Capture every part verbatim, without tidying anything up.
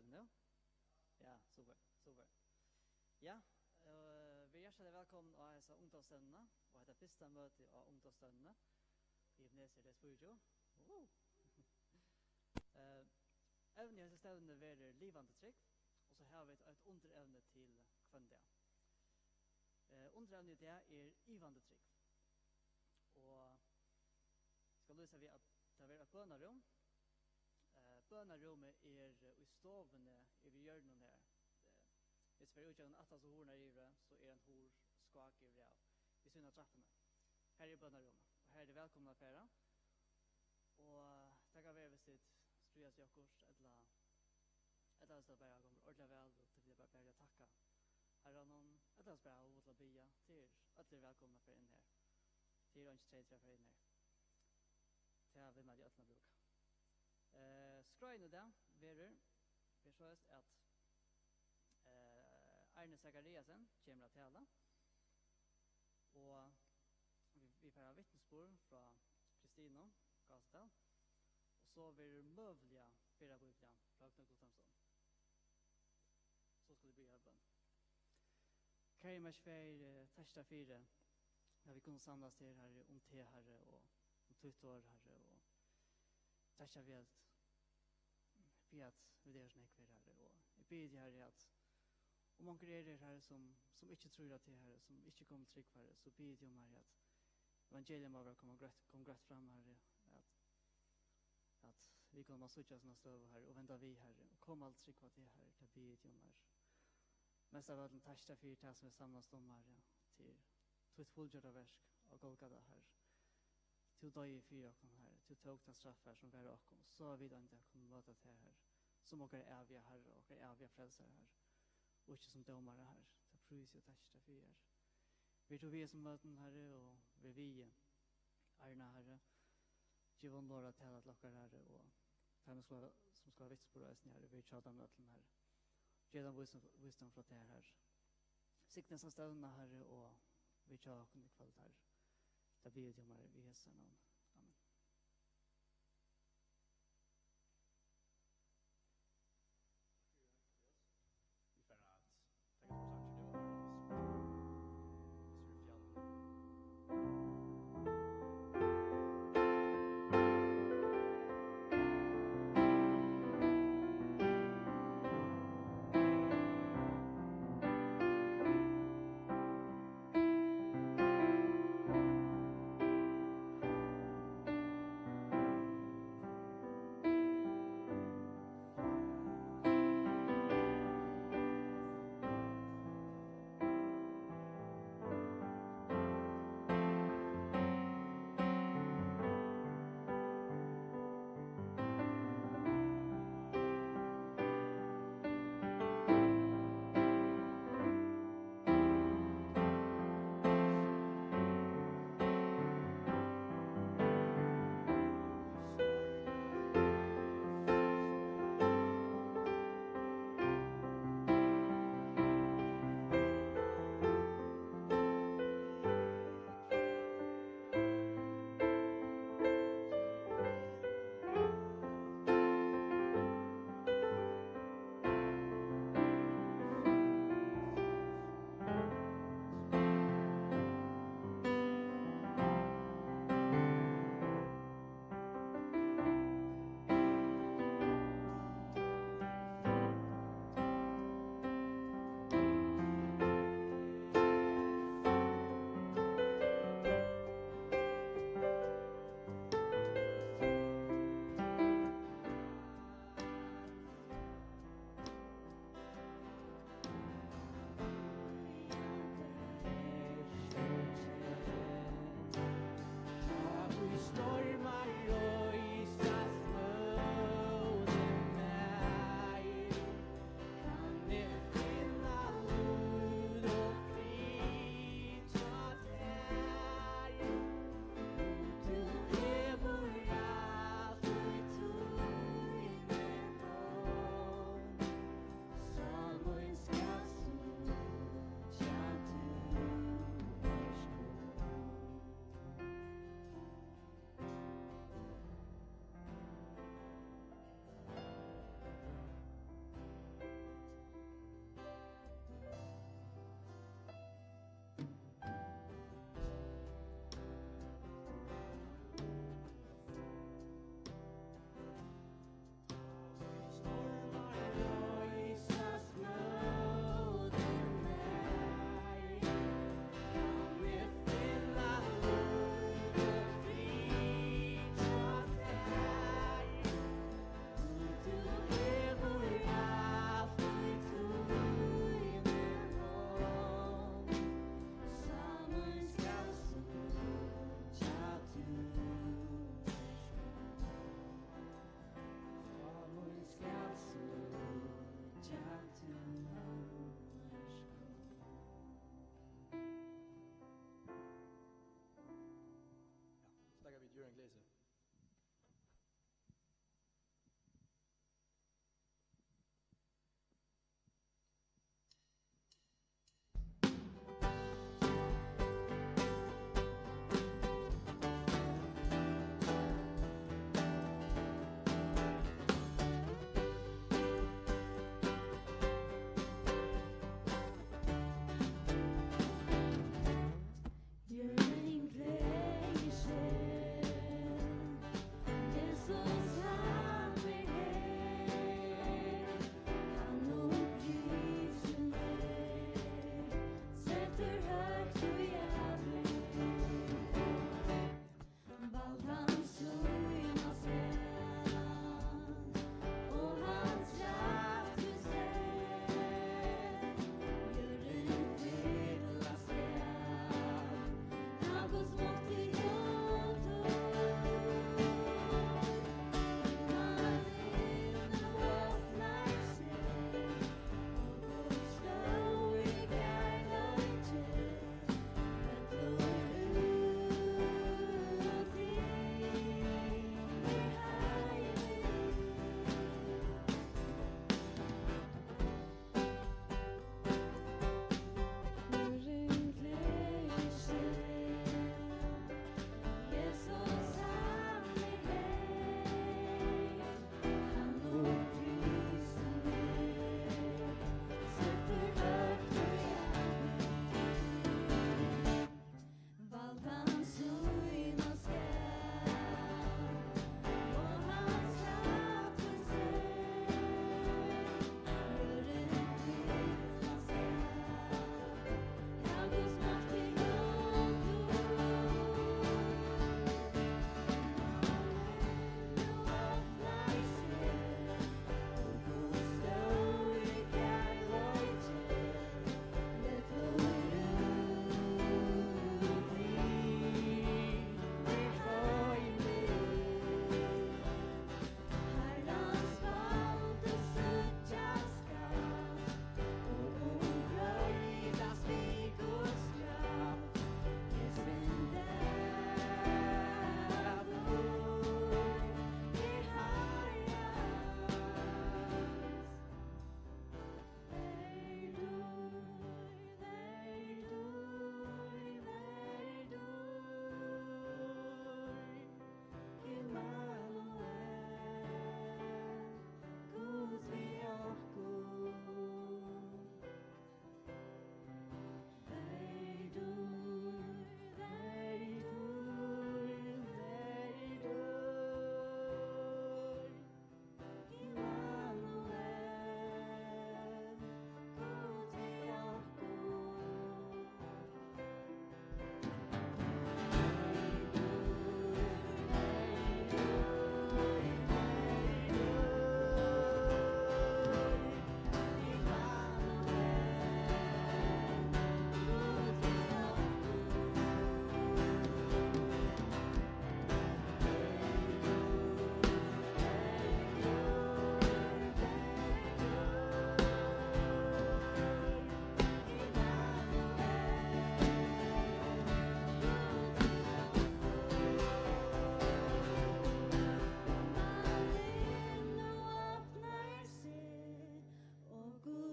Nú? Ja, super, super. Ja, eh, ver hjartaliga vælkomin á hesa ungdómsstevnuna og hetta fyrsta møti á ungdómsstevnuni í Ebenezer tvey túsund og fýraogtjúgu. Woo! Eh, evnið á hesi stevnuni verður livandi trúgv, og so hava vit eitt undirevni til hvønn dag. Eh, undirevnið í dag er ivandi trúgv. Og skal lýsa við, at tað verður eitt bønarúm. Eh, bønarúmið er, eh, í stovuni yvir hjørninum her. Eh, viss tú fer út gjøgnum aftast hurðina yvir, so er ein hurð skák yvir av við síðuna av trappuni. Her er bønarúmið, og her er vælkomin at fara. Og tað kann vera, viss tit stríðast við okkurt, ella, ella viss tað bara gongur ordiliga væl, og tit vilja bara, bara takka Harranum, ella viss bara hava hug til at biðja, tit eru øll vælkomin at fara inn her. Tað er eingin treyt fyri at fara inn her. Tað vil man jo øllum brúka. Eh, skráin í dag verður, verður soleiðis, at, eh, Arne Zachariasen kemur at tala, og vit, vit fara vitnisburð frá Kristinu Gásadal, og so verður møguliga Ferðabíblian frá Høgna Guttormsson. So skulu vit biðja bøn. Kæri himmalski Faðir, eh, takk tær fyri, at vit kunnu samlast her, Harri, um teg, Harri, og um títt orð, Harri, og takk tær fyri at, fyri at vit eru so nógvir her, Harri, og eg biði teg, Harri, at um onkur er her, Harri, sum, sum ikki trýr á teg, Harri, sum ikki kom til trúgv, Harri, so biði eg teg um, Harri, at evangeliið má vera koma greitt, koma greitt fram, Harri, at, at vit kunnu síggja sína støðu, Harri, og venda við, Harri, og koma til trúgv á teg, Harri, tað biði eg teg um, Harri. Mest av øllum takk tær fyri tað sum vit samlast um, Harri, til títt fullgjørda verk á Golgata, Harri. Tú doyði fyri okkum, Harri. Tú tók ta straff, Harri, sum var á okkum, so at vit ein dag kunnu møta teg, Harri, sum okkara æviga Harra, okkara æviga frelsara, Harri, og ikki sum dómara, Harri. Tað prísi og takki tær fyri, Harri. Ver tú við hesum møtum, Harri, og ver við Arna, Harri. Gev honum orð at tala til okkara, Harri, og teimum, sum skal, sum skal vitnisburð eisini, Harri, ver hjá teimum øllum, Harri. Gev teimum vísdóm, vísdóm frá tær, Harri. Signa hesa stevnuna, Harri, og ver hjá okkum í kvøld, Harri. Tað biði eg teg um, Harri, í Jesu navni. Amen. Vit fara at taka tveir sangir nú, og so, so er fjallið.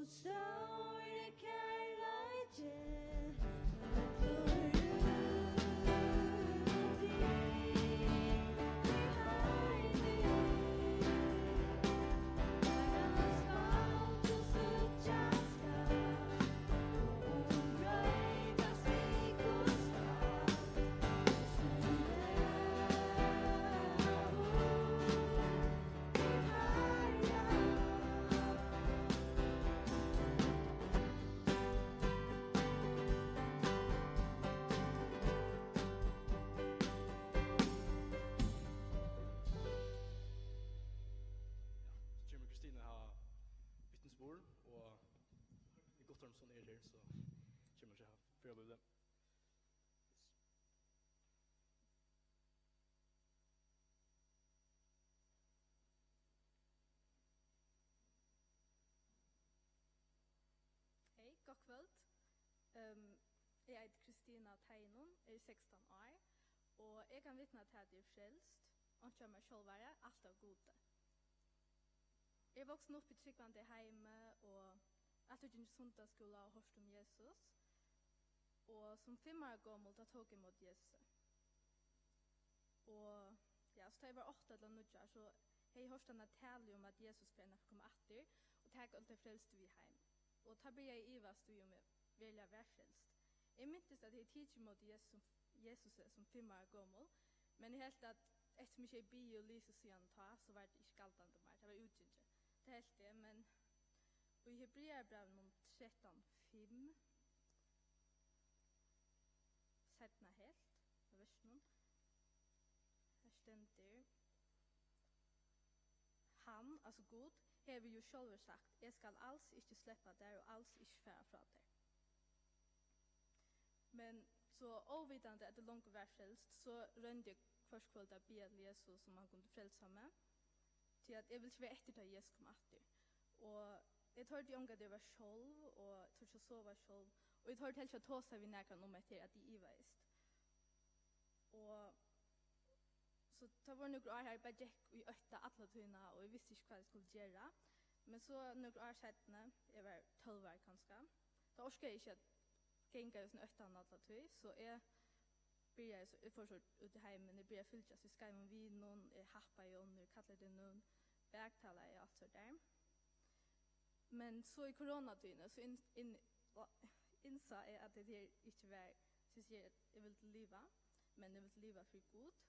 Stóri kærleiki. Ja, so kemur Kristina her vitnisburð, og Guttormsson er her, so kemur seg her fyri at blíva. Hey, gott kvøld. Ehm, eg eiti Kristina Teinon, eri sekstan ár, og eg kann vitna til, at eg eri frelst, einki av mær sjálvari, alt av Gudi. Eg er vaksin upp í trúgvandi heimi og altíð gingið í sunnudagsskúla og hoyrt um Jesus. Og sum fimm ára gomul, tá tók eg ímóti Jesusi. Og, ja, so tá eg var átta ella níggju ár, so hevði eg hoyrt eina talu um, at Jesus fer at koma aftur og taka øll tey frelstu við heim. Og tá byrjaði eg at ivast í, um eg veruliga var frelst. Eg mintist, at eg hevði tikið ímóti Jesus sum, Jesusi sum fimm ára gomul, men eg helt, at eftirsum eg ikki hevði biðið og lisið síðan tá, so var tað ikki galdandi meir. Tað var útgingið. Tað helt eg, men í Hebrearabrævinum trettan fimm, seinna helvt av versinum, har stendur: Hann, altso Gud, hevur jú sjálvur sagt: Eg skal als ikki sleppa tær og als ikki fara frá tær. Men so, óvitandi at eg longu var frelst, so royndi eg hvørt kvøld at biðja til Jesus, um hann kundi frelsa meg, tí at eg vildi ikki vera eftir, tá Jesus kom aftur. Og eg tordi ongantíð at vera sjálv, og eg tordi ikki at sova sjálv, og eg tordi helst ikki at tosa við nakran um hetta her, at eg ivaðist. Og so tað vóru nøkur ár, har eg bara gekk í ótta alla tíðina, og eg visti ikki, hvat eg skuldi gera. Men so nøkur ár seinni, eg var tólv ár kanska, tá orkaði eg ikki at ganga í hesum óttanum alla tíð, so eg byrjaði so, eg fór so út í heimin, eg byrjaði at fylgjast við skeivum vinum, eg happaði onnur, kallaði tey nøvn, baktalaði og alt so har. Men so í koronatíðini, so inn-, inn-, og innsá eg, at hetta her ikki var, so eg sigi, eg vildi liva, men eg vildi liva fyri Gud.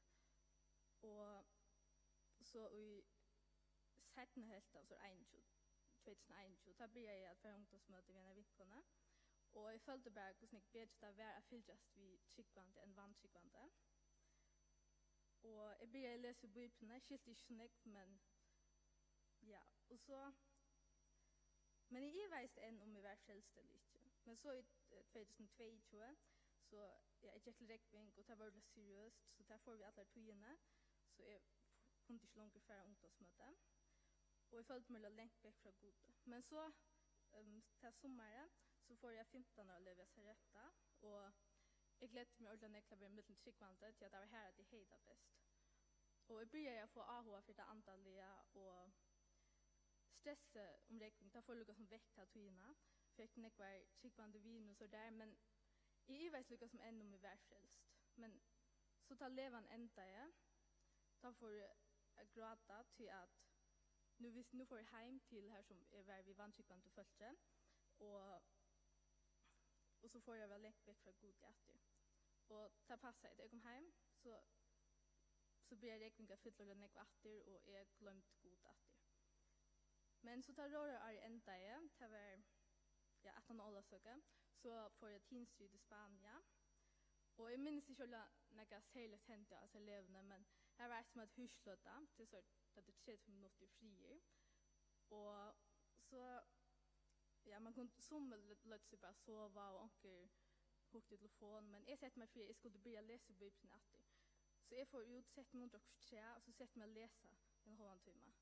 Og so í seinnu helvt av, so einogtjúgu, tvey túsund og einogtjúgu, tá byrjaði eg at fara á ungdómsmøti við eini vinkonu, og eg føldi bara, hvussu nógv betri tað var at fylgjast við trúgvandi enn vantrúgvandi. Og eg byrjaði at lesa í Bíbliuni, skilti ikki so nógv, men ja, og so, men eg ivaðist enn, um eg var frelst ella ikki. Men so í, eh, tvey túsund og tveyogtjúgu, so, ja, eg gekk til Rógving, og tað var øgiliga seriøst, so tað fór við allar tíðini, so eg kundi ikki longur fara á ungdómsmøti. Og eg føldi meg langt vekk frá Gudi. Men so, ehm, tað summarið, so fór eg á fimtan ára lívið at retta, og eg gleddi meg ordiliga nógv til at vera millum trúgvandi, tí at tað var har, at eg hevði tað best. Og eg byrjaði at fáa áhuga fyri tað andaliga, og stressið um Rógving, tað fór líka sum vekk ta tíðina. Fekk nógvar trúgvandi vinir og so har, men eg ivaðist líka sum enn, um eg var frelst. Men so tá legan endaði, tá fór eg at gráta, tí at nú vis-, nú fór eg heim til, har sum eg var við vantrúgvandi fólki, og, og so fór eg at vera langt vekk frá Gudi aftur. Og tað passaði, tá eg kom heim, so, so byrjaði Rógving at fylla nógv aftur, og eg gloymdi Gud aftur. Men so tá róðrarárið endaði, tað var, ja, aftan á ólavsøku, so fór eg á teenage retreat í Spania. Og eg minnist ikki, at nakað serligt hendi á hesi leguni, men har var eitt, sum eitur Húsløta, tað er so, tað er tretivu minuttir í friði. Og so, ja, man kundi, summi lø-, løgdu seg bara at sova, og onkur hugdi í telefon, men eg setti meg fyri, at eg skuldi byrja at lesa Bíbliuna aftur. So eg fór út, setti meg undir okkurt træ, og so setti meg at lesa ein hálvan tíma.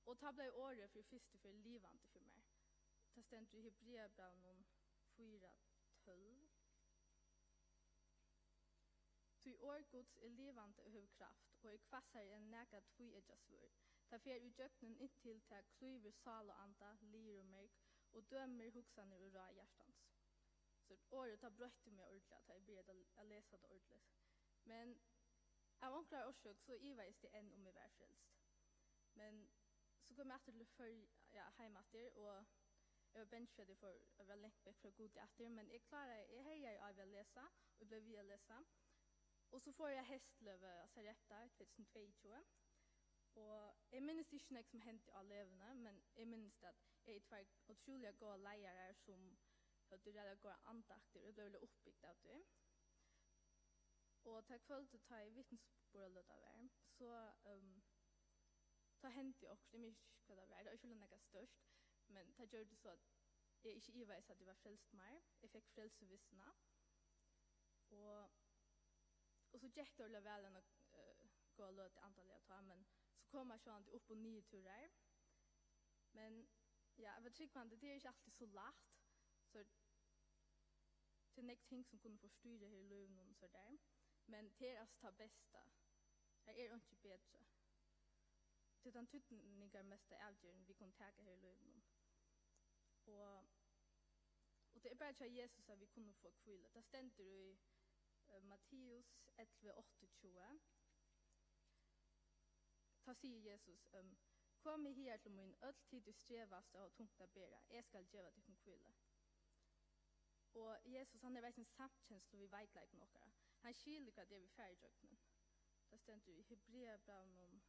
Og tá bleiv orðið fyri fyrstu ferð livandi fyri mær. Tað stendur í Hebrearabrævinum fýra tólv: Tí orð Guds er livandi og hevur kraft, og er hvassari enn nakað tvíeggjað svørð. Tað fer ígjøgnum, inntil tað klývur sál og anda, liðir og merg, og dømir hugsanir og ráð hjartans. So orðið, tað broytti meg ordiliga, tá eg byrjaði at, at lesa tað ordiliga. Men av onkrari orsøk, so ivaðist eg enn, um eg var frelst. Men so kom eg aftur til Føroy-, ja, heim aftur, og eg var bangin fyri, at eg fór at vera langt vekk frá Gudi aftur, men eg kláraði, eg herjaði á við at lesa, og eg bleiv við at lesa. Og so fór eg á hestløgu á Sarepta í tvey túsund og tveyogtjúgu. Og eg minnist ikki nógv sum hendi á løguni, men eg minnist, at eg hevði tveir ótrúliga góðar leiðarar, sum høvdu ræðuliga góðar andaktir, og eg bleiv ræðuliga uppbygd av tí. Og tað kvøldið, tá ið vitnisburðarløtan var, so, ehm, tá hendi okkurt, eg minnist ikki, hvat tað var, tað var ikki nakað stórt, men tað gjørdi so, at eg ikki ivaðist, at eg var frelst meir. Eg fekk frelsuvissuna. Og, og so gekk tað ordiliga væl eina, eh, góða løtu andaliga tá, men so koma sjálvandi upp- og niðurtúrar. Men, ja, at vera trúgvandi, tað er ikki altíð so lætt. So tað er nógv ting, sum kunnu forstýra her í lívinum, so tað. Men tað er altso tað besta. Har er einki betri. Tað er tann týdningarmesta avgerðin, vit kunnu taka her í lívinum. Og, og tað er bara hjá Jesus, at vit kunnu fáa hvílu. Tað stendur í, eh, Matteus ellivu áttaogtjúgu. Tá sigur Jesus, ehm, "Komið higar til mín, øll tit, ið strevast og hava tungt at bera, eg skal geva tykkum hvílu." Og Jesus, hann hevur eisini samkenslu við veikleikum okkara. Hann skilur, hvat er, vit fara ígjøgnum. Tað stendur í Hebreabrævinum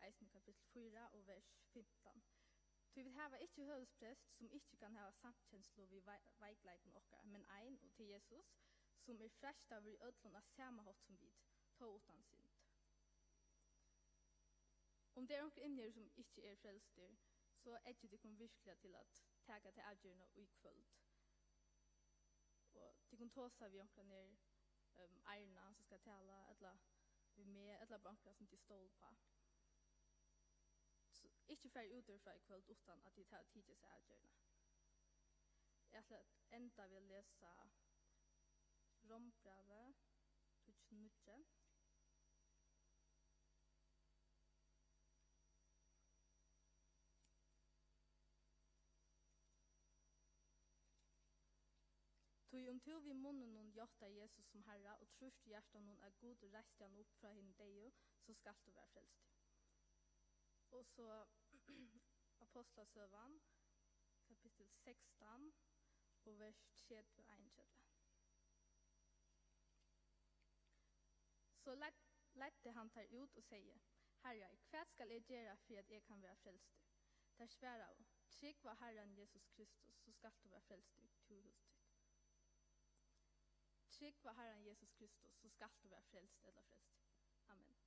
eisini, kapittul fýra og vers fimtan. "Tí vit hava ikki høvuðsprest, sum ikki kann hava samkenslu við vei-, veikleikum okkara, men ein, og tað er Jesus, sum er freistaður í øllum á sama hátt sum vit, tó uttan synd." Um tað er onkur inni her, sum ikki er frelstur, so eggið tykkum virkuliga til at taka ta avgerðina í kvøld. Og tit kunnu tosa við onkran her, ehm, Arna, sum skal tala, ella við meg, ella bara onkran, sum tit stóla uppá. So ikki farið út herfrá í kvøld, uttan at tit hava tikið hesa avgerðina. Eg ætli at enda við at lesa Rómbrævið tíggju níggju. Tí um tú við munninum játtar Jesus sum Harra og trýrt í hjartanum, at Gud reisti hann upp frá hinum deyðu, so skalt tú vera frelstur. Og so Ápostlasøgan, kapittul sekstan og vers tretivu og einogtretivu. So leid-, leiddi hann teir út og segði: "Harrar, hvat skal eg gera, fyri at eg kann vera frelstur?" Teir svaraðu: "Trúgv á Harran Jesus Kristus, so skalt tú vera frelstur, tú og hús títt." Trúgv á Harran Jesus Kristus, so skalt tú vera frelst ella frelstur. Amen.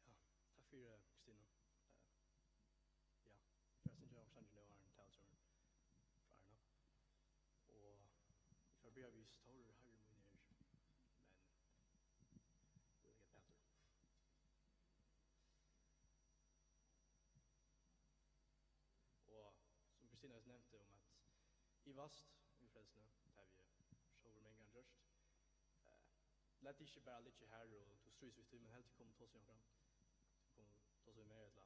Ja, takk fyri, Kristina. Eh, ja, eg fari at syngja onkran sang nú, áðrenn talan kemur frá Arna. Og eg fari at byrja við: Stórur Harri mín er, men will get betur. Og sum Kristina nevndi um at ivast í frelsuni, tað havi eg sjálvur mangan gjørt. Eh, lat teg ikki bara liggja har og tú stríðist við tí, men heldur kom og tosa við onkran. Kom og tosa við meg, ella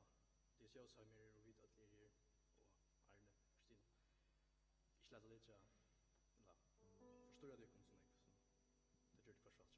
tey sjósa við mær, og vit øll eru her, og Arne, Kristina. Ikki lata tað liggja, ella forstýra tykkum so nógv, sum tað gjørdi hvørt fall hjá mær.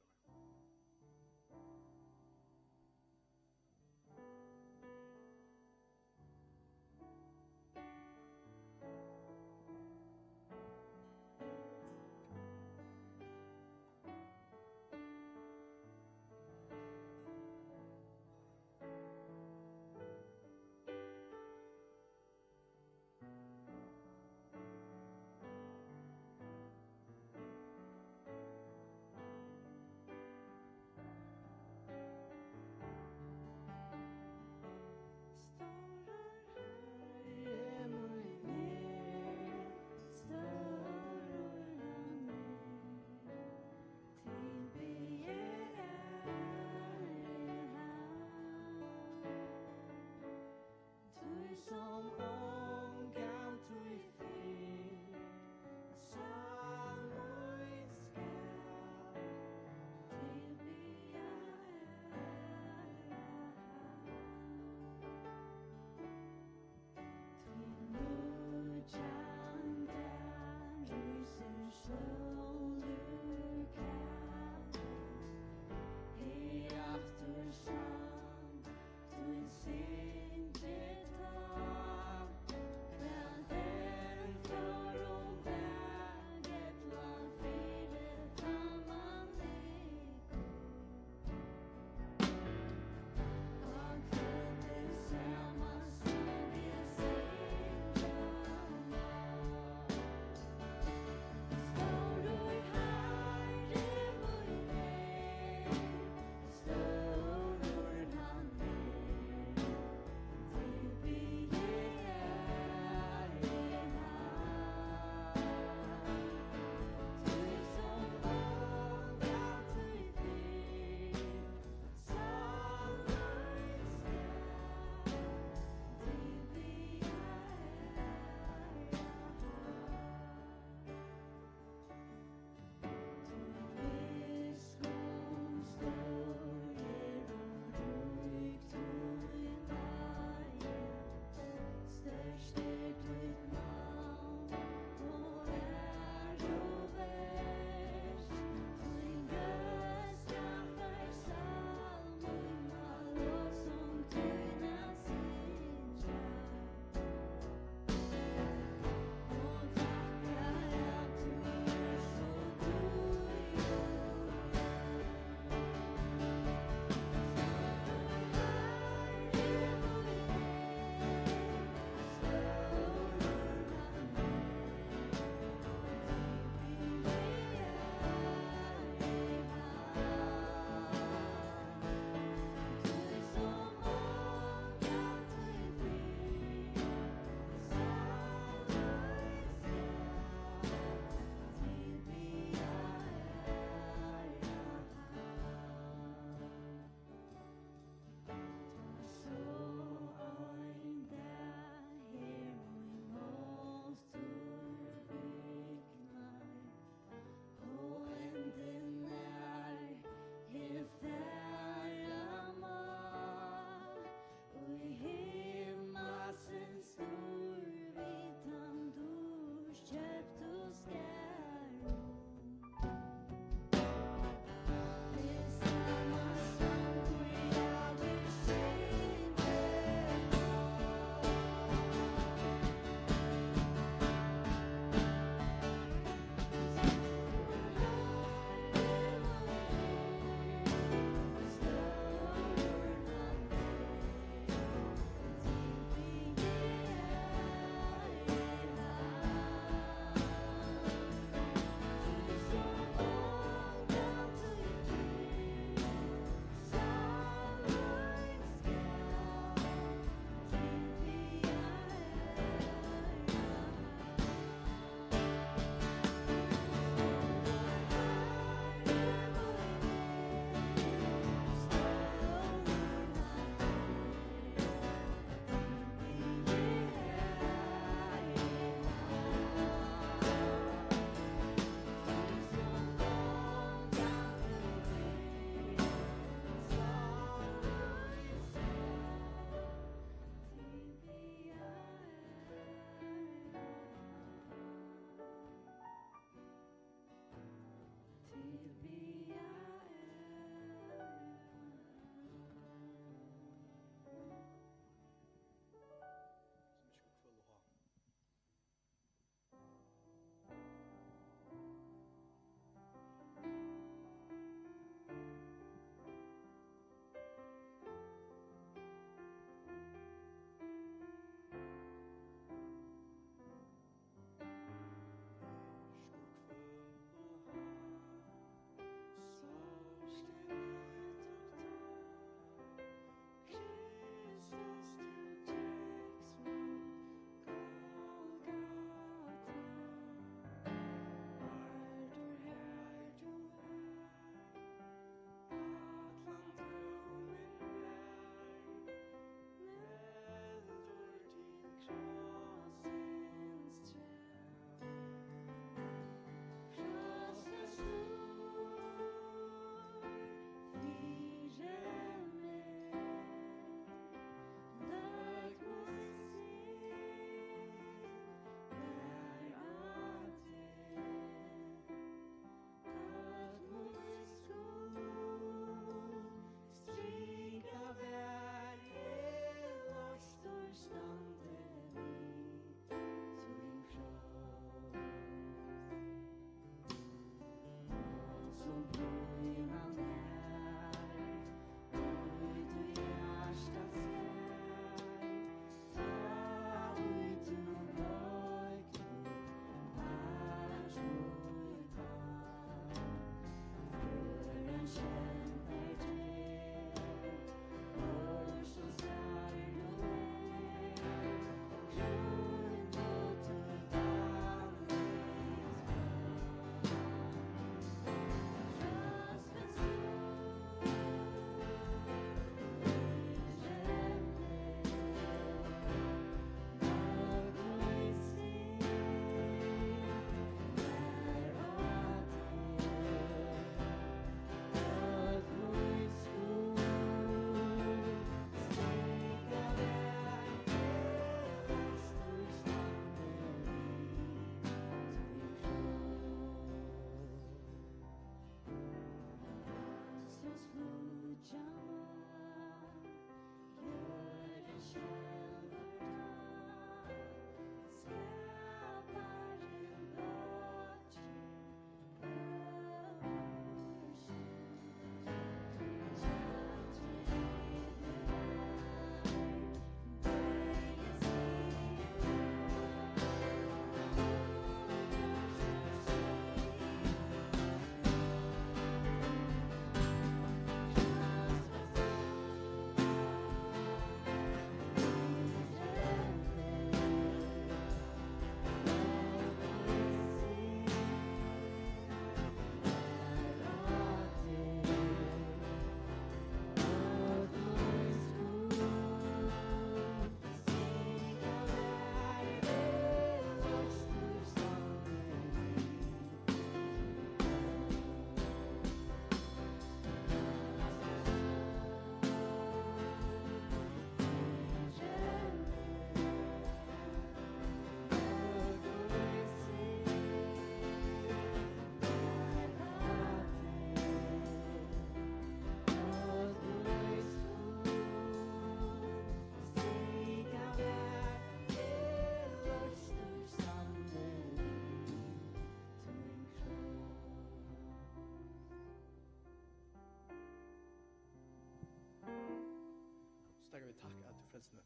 Takk at tú frelsti meg.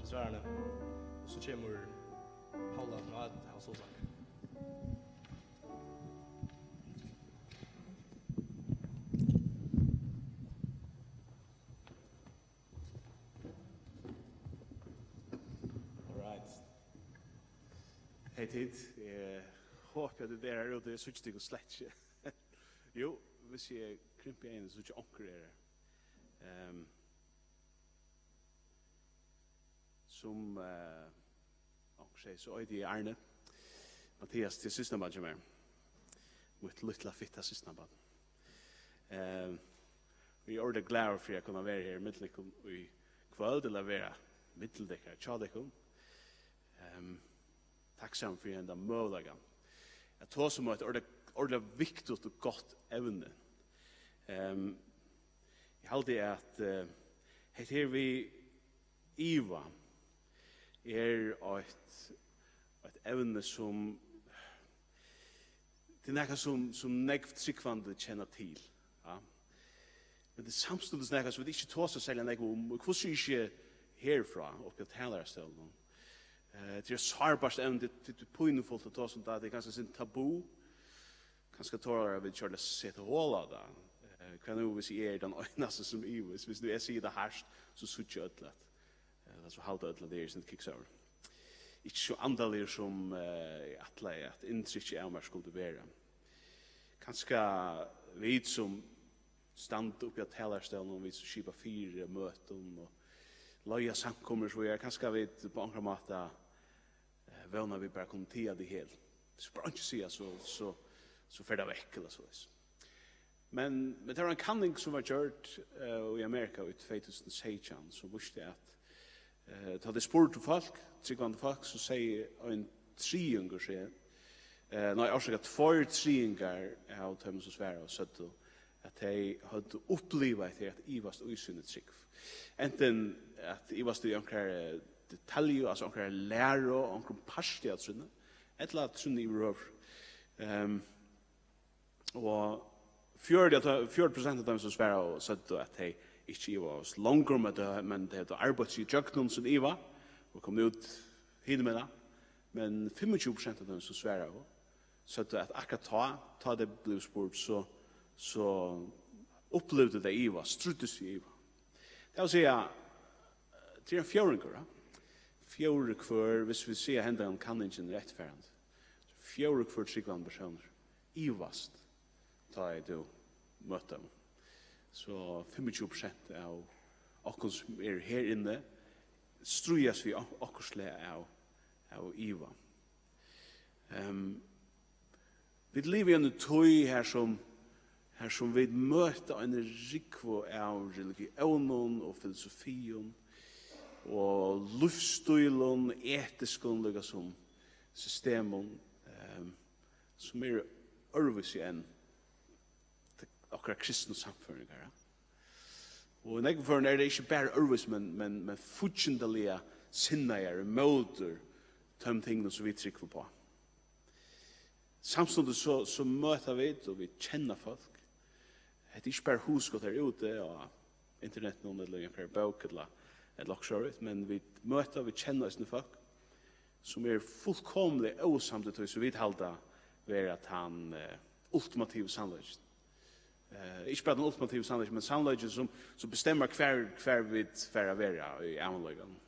Til svararnar. Og so kemur Paula frá at hava sálsang. All right. Hey tit, eg hopi at tit eru har úti, eg síggi tykkum slett ikki. Jú, viss eg krympi eyguni, so síggi eg onkur er her. Ehm, sum, eh, onkur segði, so eiti eg Arne Mathias, tað er systkinabarn hjá mær. Mítt lítla, fitta systkinabarn. Ehm, og eg eri ordiliga glaður fyri at kunna vera her millum tykkum í kvøld, ella vera millum tykkara, hjá tykkum. Ehm, takksamur fyri hendan møguleikan at tosa um eitt ordiliga, ordiliga viktigt og gott evni. Ehm, eg haldi, at, eh, hetta her við iva er eitt, eitt evni, sum, tað er nakað, sum, sum nógv trúgvandi kenna til. Ja. Men tað er samstundis nakað, sum vit ikki tosa serliga nógv um, og hvussu ikki herfrá, uppi á talarastólinum. Eh, tað er eitt sárbart evni, tað, tað er pínufult at tosa um tað, tað er kanska eitt sindur tabu. Kanska torir vit ikki at seta hol á tað. Eh, hvat nú, hvis eg eri tann einasti, sum ivist? Hvis nú eg sigi tað hart, so síggja øll at, eh, ella so halda øll, at eg eri eitt sindur kiksaður. Ikki so andaligur, sum, eh, eg ætlaði, at inntrykkið av mær skuldi vera. Kanska vit, sum standa uppi á talarstólinum, vit, sum skipa fyri møtum og leiða samkomur, so er kanska vit á onkran máta, eh, vóna, vit bara kunnu tiga tað hel. Hvis vit bara einki siga, so, so, so fer tað vekk, ella soleiðis. Men, men tað var ein kanning, sum var gjørd, eh, í Amerika í tvey túsund og seytjan, sum vísti, at, eh, tá tey spurdu fólk, trúgvandi fólk, so segði ein triðingur, seg, eh, nei, orsaka, tveir triðingar av teimum, sum svaraðu, søgdu, at tey høvdu upplivað hetta at ivast í síni trúgv. Antin at ivast í onkrari detalju, altso onkrari læru, onkrum parti av trúnni, ella trúnni yvirhøvur. Ehm, og fjøruti av tø-, fjøruti prosent av teimum, sum svaraðu, søgdu, at tey ikki ivaðust longur, men tey, men tey høvdu arbeitt seg ígjøgnum sín iva og komu út hinumegin. Men fimmogtjúgu prosent av teimum, sum svaraðu, søgdu, at akkurát tá, tá tey blivu spurd, so, so upplivdu tey iva, stríddust við iva. Tað vil siga, tað er ein fjórðingur, ja. Fjórði hvør, hvis vit siga hendan kanningin er eftirfarandi. Fjórði hvør trúgvandi persónur ivast, tá ið tú møtir teimum. So fimmogtjúgu prosent av okkum, sum eru her inni, stríðast við ok-, okkurt slag av, av iva. Ehm, vit liva í eini tíð her, sum, her sum vit møta eini rúgvu av religiónum og filosofium og lívsstílum, etiskum, líka sum systemum, ehm, sum eru øðrvísi enn okkara kristnu samføringar, ja. Og í nógvum førum er tað ikki bara øðrvísi, men, men, men fíggindaliga sinnaðar ímóti teimum tingunum, sum vit trúgva upp á. Samstundis so, so møta vit, og vit kenna fólk. Hetta er ikki bara hugskot her úti á internetinum, ella í onkari bók, ella, ella okkurt sovorðið, men vit møta, vit kenna eisini fólk, sum eru fullkomiliga ósamd í tí, sum vit halda vera tann, eh, ultimativa sannleikin. Eh, ikki bara tann ultimativa sannleikin, men sannleikin, sum, sum bestemmar, hvar, hvar vit fara at vera í ævinleikanum.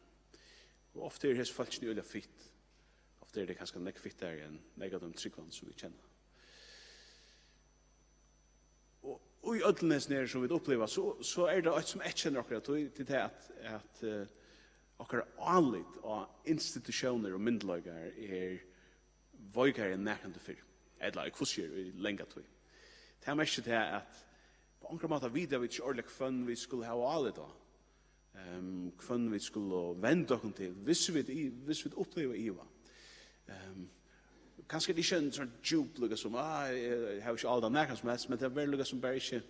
Og ofta eru hesi fólkini øgiliga fitt. Ofta eru tey kanska nógv fittari enn nógv av teimum trúgvandi, sum vit kenna. Og, og í øllum hesum her, sum vit uppliva, so, so er tað eitt, sum eyðkennir okkum, at tí, til tað, at, at, eh, okkara álit á institutiónir og myndugleikar er veikari enn nakrantíð fyrr, ella í hvussu er í langa tíð. Tað merkir tað, at á onkran máta vita vit ikki ordiliga, hvønn vit skulu hava álit á, ehm, hvønn vit skulu venda okkum til, hvis vit i-, hvis vit uppliva iva. Ehm, kanska er tað ikki ein sånn djúp, líka sum, ah, eg havi ikki álit á nakran sum helst, men tað verður líka sum bara ikki,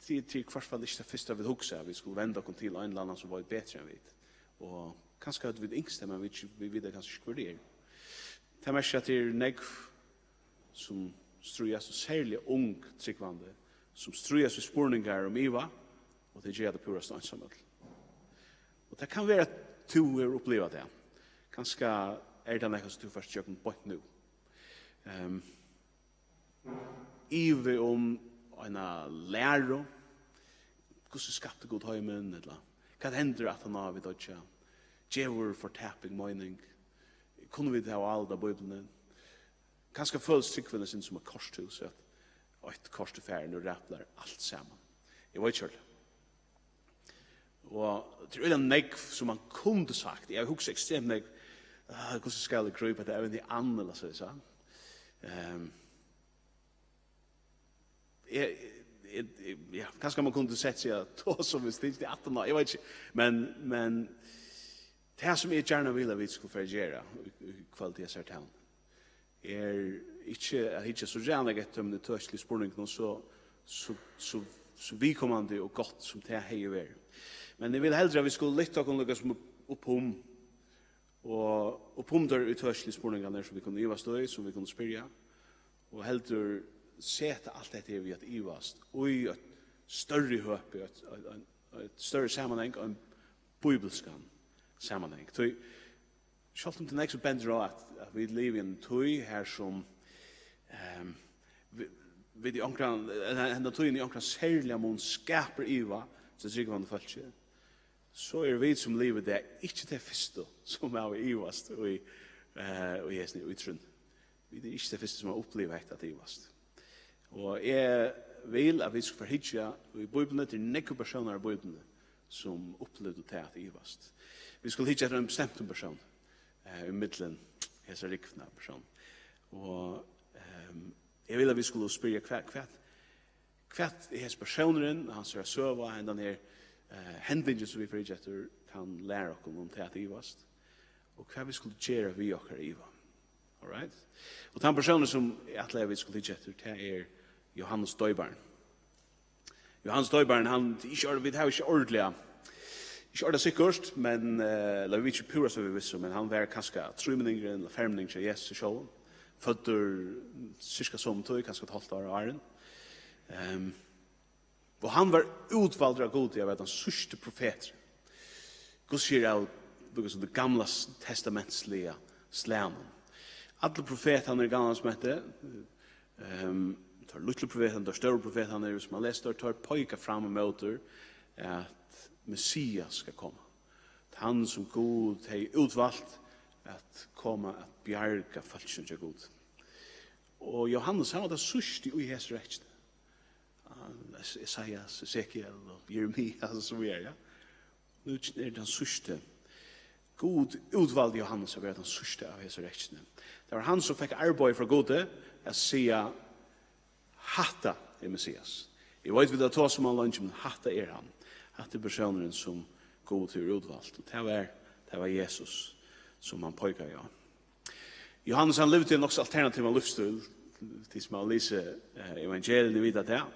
tí, tí í hvørt fall ikki tað fyrsta vit hugsa, at vit skulu venda okkum til ein ella annan sum veit betri enn vit. Og kanska høvdu vit ynskt tað, men vit, vit vita kanska ikki, hvør tað er. Tað merkir, at tað eru nógv, sum stríðast, og serliga ung trúgvandi, sum stríðast við spurningar um iva, og tey gera tað púrasta einsamøll. Og tað kann vera, at tú hevur upplivað tað. Kanska er tað nakað, sum tú fært gjøgnum beint nú. Ehm, ivi um eina læru. Hvussu skapti Gud heimin? Ella hvat hendir aftan á, vit doyggja? Gevur fortaping meining? Kunnu vit hava álit á Bíbliuni? Kanska følist trúgvin eitt sindur sum eitt korthús, at eitt kort er farið, nú raplar alt saman. Eg veit ikki ordiliga. Og tað er øgiliga nógv, sum man kundi sagt. Eg havi hugsað ekstremt nógv, ah, hvussu skal eg grípa hetta evnið an, ella so, so. Ehm, eg, eg, eg, ja, kanska man kundi sett seg at tosa um, viss tað ikki er aftan á, eg veit ikki. Men, men tað, sum eg gjarna vil, at vit skulu fara at gera í, í kvøld í hesari talu, er ikki at hyggja so ræðuliga eftir teimum ítøkiligu spurningunum, so, so, so, so viðkomandi og gott, sum tað hevði verið. Men eg vil heldur, at vit skulu lyfta okkum líka sum upp, upp um, og upp um teir ítøkiligu spurningarnar, sum vit kunnu ivast í, sum vit kunnu spyrja, og heldur seta alt hetta her við at ivast í eitt størri høpi, eitt, eitt, eitt, eitt størri samanhang, ein bíbilskan samanhang. Tí sjálvt um tað er nógv, sum bendir á, at, at vit liva í eini tíð her, sum, ehm, vi-, vit í onkran, ella henda tíðin í onkran serligan mun skapar iva, so trúgvandi fólki, so eru vit, sum liva í dag, ikki tey fyrstu, sum hava ivast í, eh, í hesum í trúnni. Vit eru ikki tey fyrstu, sum hava upplivað hetta at ivast. Og eg vil, at vit skulu fara at hyggja í Bíbliuni, til nógvar persónar í Bíbliuni, sum upplivdu tað at ivast. Vit skulu hyggja eftir einum bestemtum persón, eh, í millum hesa rúgvuna av persónum. Og, ehm, eg vil, at vit skulu spyrja, hvat, hvat, hvat er hesin persónurin, hansara søga, hendan her, eh, hendingin, sum vit fara at hyggja eftir, kann læra okkum um tað at ivast, og hvat vit skulu gera við okkara iva. All right? Og tann persónur, sum eg ætlaði, at vit skulu hyggja eftir, tað er Jóhannes Doyparin. Jóhannes Doyparin, hann, tað er ikki ord-, vit hava ikki ordiliga, ikki ordiliga sikkurt, men, eh, ella vit vita ikki púra so við vissu, men hann var kanska trímenningurin ella fermenningurin hjá Jesusi sjálvum. Føddur sirka somu tíð, kanska eitt hálvt ár áðrenn. Ehm, og hann var útvaldur av Gudi at vera tann síðsti profeturin. Gud sigur av, líka sum tað gamla testamentsliga slagnum. Allir profetarnir í Gamla Testamenti, ehm, teir lítlu profetarnir, teir stóru profetarnir, hvis man lesur teir, teir peika fram ímóti, at Messias skal koma. Tann, sum Gud hevði útvalt at koma at bjarga fólkinum hjá Gud. Og Jóhannes, hann var tann síðsti í hesi rekkjuni. Hann, Es-, Esaias, Esekiel og Jeremias og so víðari, ja. Nú er tann síðsti. Gud útvaldi Jóhannes at vera tann síðsta av hesi rekkjuni. Tað var hann, sum fekk arbeiðið frá Gudi at siga: "Hatta er Messias." Eg veit, vit hava tosað um hann leingi, men hatta er hann. Hatta er persónurin, sum Gud hevur útvalt. Og tað var, tað var Jesus, sum hann peikaði á. Jóhannes, hann livdi ein nokk so alternativan lívsstíl. Tit, sum hava lisið, eh, evangeliini, vita tað.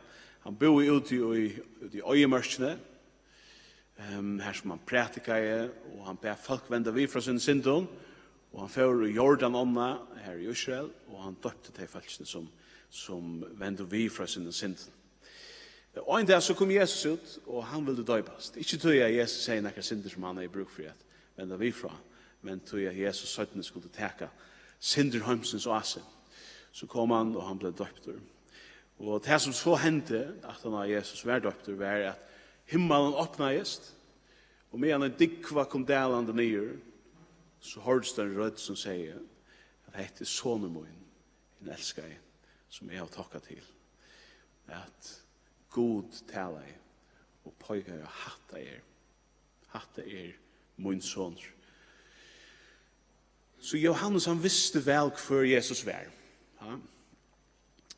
Hann búði úti í, úti í oyðimørkini, ehm, har sum hann prædikaði, og hann bað fólk venda við frá sínum syndum, og hann fór í Jordan ánna her í Ísrael, og hann doypti tey fólkini, sum, sum vendu við frá sínum syndum. Og ein dag so kom Jesus út, og hann vildi doypast. Ikki tí at Jesus segði nakrar syndir, sum hann hevði brúk fyri at venda við frá, men tí at Jesus seinni skuldi taka syndir heimsins á seg. So kom hann, og hann bleiv doyptur. Og tað, sum so hendi, aftan á Jesus var doyptur, var, at himmalin opnaðist, og meðan ein dúgva kom dalandi niður, so hoyrdist ein rødd, sum segði, at: "Hetta er sonur mín, hin elskaði, sum eg havi tokka til." At Gud talaði og peikaði á: "Hatta er, hatta er mín sonur." So Jóhannes, hann visti væl, hvør Jesus var. Ja.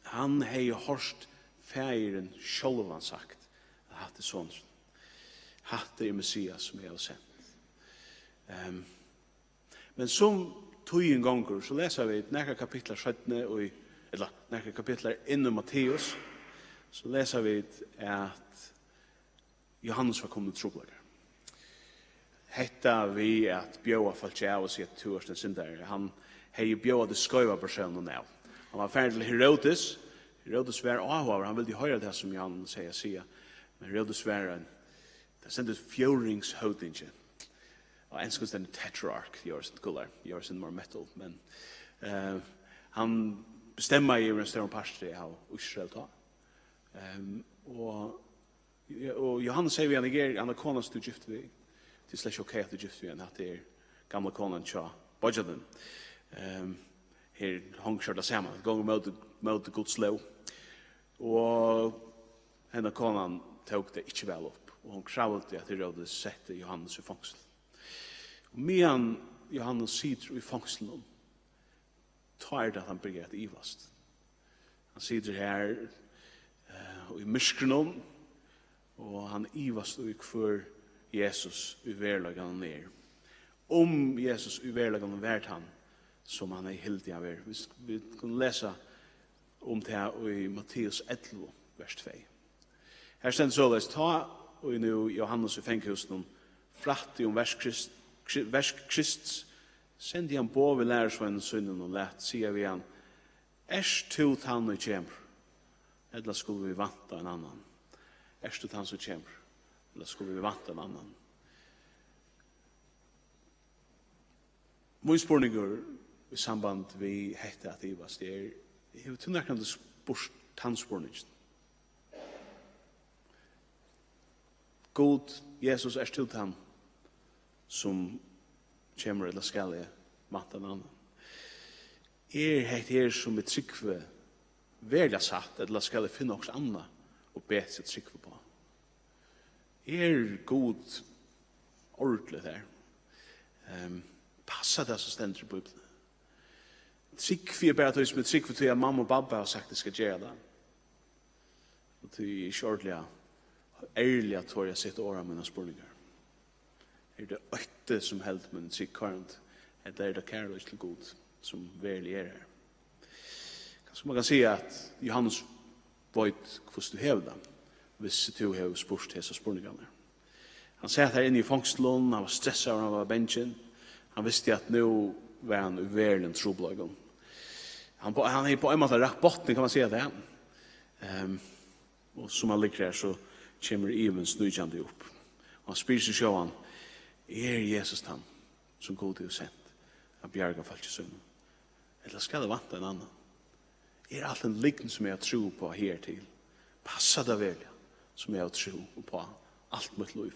Hann hevði hoyrt Faðirin sjálvan sagt, at: "Hatta er sonurin. Hatta er Messias, sum eg havi sent." Ehm, Men sum tíðin gongur, so lesa vit nakrar kapitlar seinni í, ella nakrar kapitlar inn í Matteus, so lesa vit, at Jóhannes var komin í trupulleikar. Hetta við at bjóða fólki av og siga, at: "Tú ert ein syndari." Hann hevði bjóðað tí skeiva persóninum av. Hann var farin til Herodes. Herodes var áhugaður, hann vildi hoyra tað, sum Jóhannes hevði at siga. Men Herodes var ein, tað stendur fjórðingshøvdingi. Á enskum stendur tetrarch, eg var sindur coolari, eg var sindur meira metal, men, eh, hann bestemmaði yvir ein stóran parti av Ísrael tá. Ehm, og, og Jóhannes segði við hann: "Eg eri, hana konan, sum tú ert gift við, tað er slett ikki ok, at tú ert gift við hana, hatta er gamla konan hjá beiggja tínum." Ehm, her hongur tað saman, tað gongur móti, móti Guds lóg. Og henda konan tók tað ikki væl upp, og hon kravdi, at Herodes setti Jóhannes í fongsul. Og meðan Jóhannes situr í fongslinum, tá er tað, at hann byrjar at ivast. Hann situr her, eh, í myrkrinum, og hann ivast í, hvør Jesus í veruleikanum er. Um Jesus í veruleikanum var tann, sum hann hevði hildið hann vera. Vit, vit kunnu lesa um tað í Matteus ellivu, vers tvey. Her stendur soleiðis: "Tá ið nú Jóhannes í fangahúsinum frætti um verk Krist-, Kri-, verk Krists, sendi hann boð við lærisveinum sínum og læt siga við hann: 'Ert tú tann, ið kemur, ella skulu vit vænta ein annan?' Ert tú tann, sum kemur, ella skulu vit vænta ein annan?" Mín spurningur í samband við hetta at ivast er: hevur tú nakrantíð spurt Tann spurningin. Gud, Jesus, ert tú tann, sum kemur, ella skal eg vænta ein annan? Er hetta her, sum eg trúgvi, veruliga satt, ella skal eg finna okkurt annað og betri at trúgva uppá? Er Gud ordiliga har? Ehm, passar tað, sum stendur í Bíbliuni? Trúgvi eg bara tí, sum eg trúgvi, tí at mamma og babba hava sagt, eg skal gera tað? Og tí eg ikki ordiliga ærliga tori at seta orð á mínar spurningar. Er tað ótti, sum heldur míni trúgv koyrandi, ella er tað kærleiki til Gud, sum veruliga er har? Kanska man kann siga, at Johannes veit, hvussu tú hevur tað, hvis tú hevur spurt hesar spurningarnar. Hann sat har inni í fongslinum, hann var stressaður, hann var bangin. Hann visti, at nú var hann í veruligum trupulleikum. Hann, hann hevði á ein máta rakt botnin, kann man siga tað. Ehm, og sum hann liggur har, so kemur ivin sníkjandi upp. Og hann spyr seg sjálvan: Er Jesus tann, sum Gud hevur sent at bjarga fólki sínum? Ella skal eg vænta ein annan? Er alt ein lygn, sum eg havi trúð uppá higartil? Passar tað veruliga, sum eg havi trúð uppá alt mítt lív?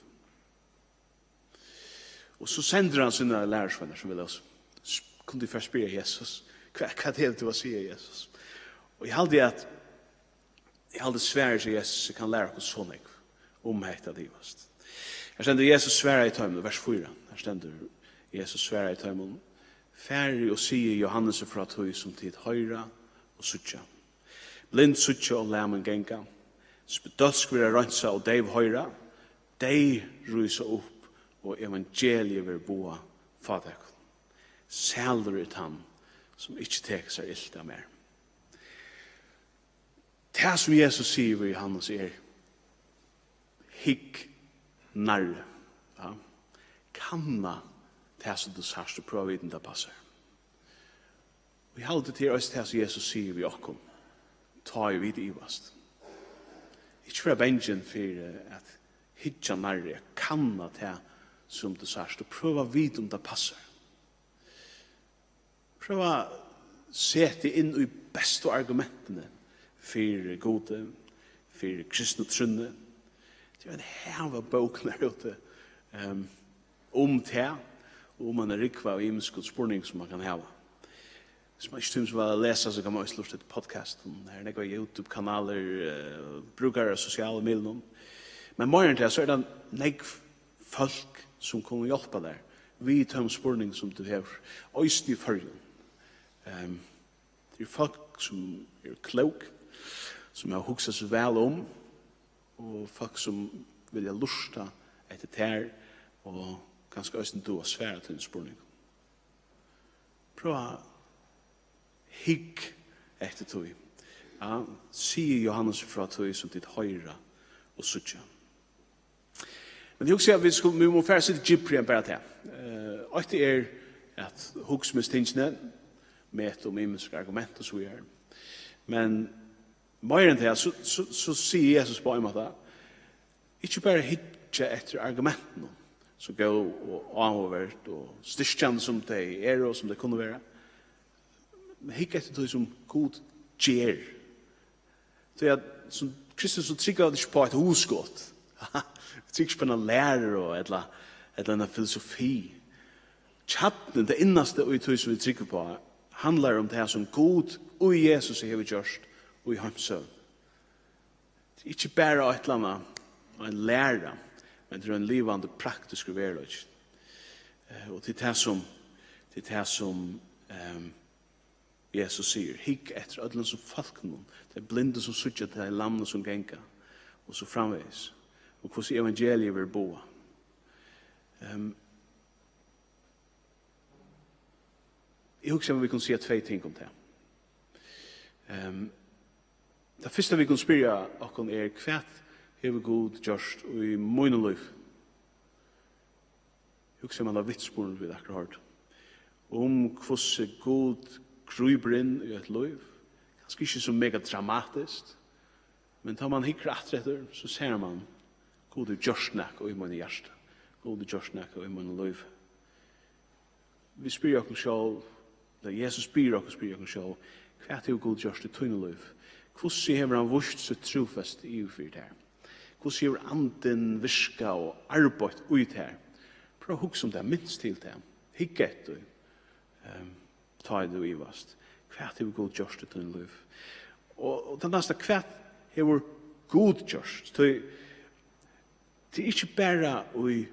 Og so sendir hann sínar lærisveinar, sum vit lósu. S-, kunnu tit fara at spyrja Jesus: Hvat, hvat hevur tú at siga, Jesus? Og eg haldi, at Eg haldi, svarið hjá Jesus kann læra okkum so nógv um hetta at ivast. Her stendur: Jesus svaraði teimum, vers fýra. Her stendur: Jesus svaraði teimum: Farið og sigið Jóhannesi frá tí, sum tit hoyra og síggja. Blind síggja og lamin ganga, spedølsk verða reinsað og deyv hoyra, deyð rísa upp og evangeliið verður boðað fátækum. Sælur er tann, sum ikki tekur sær ilt av mær. Tað, sum Jesus sigur við Jóhannes, er: Hygg nærri. Ja. Kanna tað, sum tú sært, og prøva at vita, um tað passar. Og eg haldi, tað er eisini tað, sum Jesus sigur við okkum, tá ið vit ivast. Ikki vera bangin fyri at hyggja nærri, at kanna tað, sum tú sært, og prøva at vita, um tað passar. Prøva at seta inn í bestu argumentini fyri Gudi, fyri kristnu trúnni. Tað er ein hav av bókum har úti, ehm, um tað, og um eina rúgvu av ymiskum spurningum, sum man kann hava. Hvis man ikki tímir so væl at lesa, so kann man eisini lurta eftir podcastum. Her eru nógvar YouTube-kanalir, eh, brúkarar av sosialu miðlunum. Men meira enn tað, so er tað nógv fólk, sum kunnu hjálpa tær við teimum spurningum, sum tú hevur, eisini í Føroyum. Ehm, tað eru fólk, sum eru klók, sum hava hugsað seg væl um, og fólk, sum vilja lurta eftir tær, og kanska eisini duga at svara tínum spurningum. Prøva at hygg eftir tí. Ja, sig Jóhannesi frá tí, sum tit hoyra og síggja. Men eg hugsi, at vit skulu, vit mugu fara eitt sindur djúpri enn bara tað. Eh, eitt er at hugsa um hesi tingini, meta um ymisk argument og so víðari. Men meira enn tað, so, so, so sigur Jesus á ein máta: Ikki bara hyggja eftir argumentunum, so góð og áhugaverd og styrkjandi sum tey eru og sum tey kunnu vera, men hygg eftir tí, sum Gud ger. Tí at sum kristin, so trúgva vit ikki upp á eitt hugskot. Vit trúgva ikki upp á eina læru ella, ella eina filosofi. Kjarnin, tað innasta í tí, sum vit trúgva upp á, handlar um tað, sum Gud í Jesusi hevur gjørt í heimssøguni. Tað er ikki bara eitt ella annað, ein læra, men tað er ein livandi, praktiskur veruleiki. Eh, og tað er tað, sum, tað er tað, sum, ehm, Jesus sigur: Hygg eftir øllum hesum fólkunum, tey blindu, sum síggja, tey lamnu, sum ganga, og so framvegis. Og hvussu evangeliið verður boðað. Ehm, eg hugsi, at vit kunnu siga tvey ting um tað. Ehm, tað fyrsta, vit kunnu spyrja okkum, er: Hvat hevur Gud gjørt í mínum lívi? Hugsa um handa vitnisburðin, vit akkurát hoyrdu, um hvussu Gud grípur inn í eitt lív. Kanska ikki so mega dramatiskt, men tá man hyggur aftur eftir, so sær man: Gud hevur gjørt nakað í mínum hjarta. Gud hevur gjørt nakað í mínum lívi. Vit spyrja okkum sjálv, ella Jesus spyr okkum, spyrja okkum sjálv: Hvat hevur Gud gjørt í tínum lívi? Hvussu hevur hann víst sítt trúfesti yvir fyri tær? Hvussu hevur Andin virkað og arbeitt í tær? Prøv at hugsa um tað, minst til tað. Hygg eftir, ehm, tá ið tú ivast. Hvat hevur Gud gjørt í tínum lívi? Og, og tað næsta, hvat hevur Gud gjørt? Tí tað er ikki bara í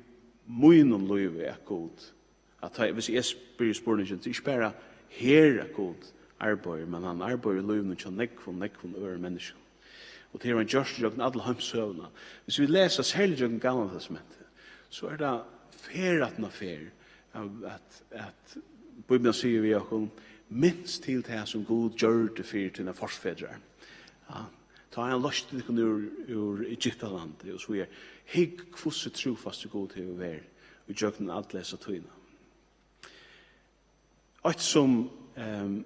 mínum lívi, at Gud, at tá, hvis eg spyr spurningin, tað er ikki bara her, at Gud arbeiðir, men hann arbeiðir í lívinum hjá nógvum, nógvum øðrum menniskjum. Og tað hevur hann gjørt gjøgnum alla heimssøguna. Hvis vit lesa serliga gjøgnum Gamla Testamentið, so er tað ferð aftan á ferð, at, at, at Bíblian sigur við okkum: "Minst til tað, sum Gud gjørdi fyri tínar forfedrar." Ja, tá hann loysti tykkum úr, úr Egyptalandi, og so er, hygg, hvussu trúfastur Gud hevur verið í gjøgnum alla hesa tíðina. Eitt sum, ehm,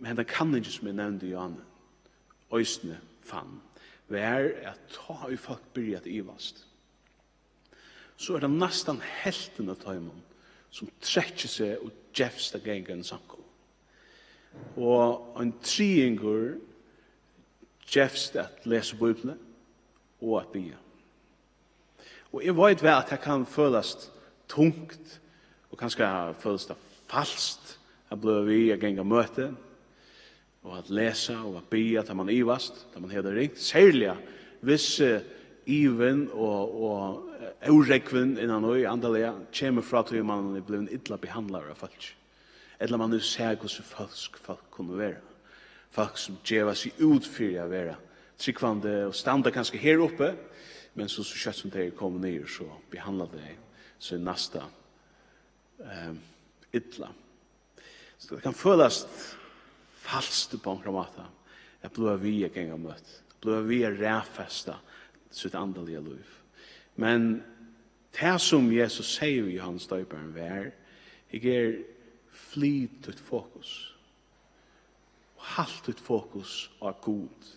henda kanningin, sum eg nevndi, Johan, eisini fann, var, at tá ið fólk byrja at ivast, so er tað næstan helvtin av teimum, sum trekkir seg og gevst at ganga inn í samkomu. Og ein triðingur gevst at lesa Bíbliuna og at biðja. Og eg veit væl, at tað kann følast tungt, og kanska følast tað falskt at blíva við at ganga møti, og at lesa og at biðja, tá man ivast, tá man hevur tað ringt, serliga hvis, eh, ivin og, og, eh, órógvin innan í andaliga kemur frá tí, man er blivin illa behandlaður av fólki, ella man hevur sæð, hvussu følsk fólk kunnu vera, fólk sum geva seg út fyri at vera trúgvandi og standa kanska her uppi, men so, so skjótt sum tey eru komin niður, so behandla tey sín næsta, ehm, illa. So tað kann følast falskt upp á onkran máta at blíva við at ganga møti, blíva við at raðfesta sítt andaliga lív. Men tað, sum Jesus segði við Jóhannes Doyparan, var: "Hygg her, flyt títt fokus og halt títt fokus á Gud."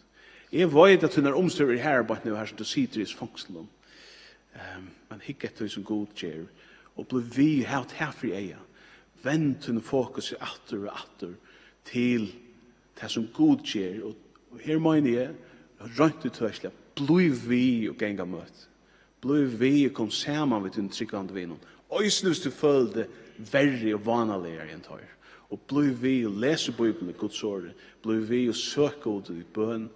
Eg veit, at tínar umstøður eru harðar beint nú, har sum tú situr í hesum fongslinum. Ehm, men hygg eftir tí, sum Gud ger, og blív við, hav tað fyri eyga. Vend tín fokus aftur og aftur til tað, sum Gud ger. Og, og her meini eg, reint útøkiligt, blív við og ganga møti. Blív við og kom saman við tínum trúgvandi vinum. Eisini hvis tú følir teg verri og vánaligari enn teir. Og blív við og les í Bíbliuni, Guds orði. Blív við og søk Gud í bøn.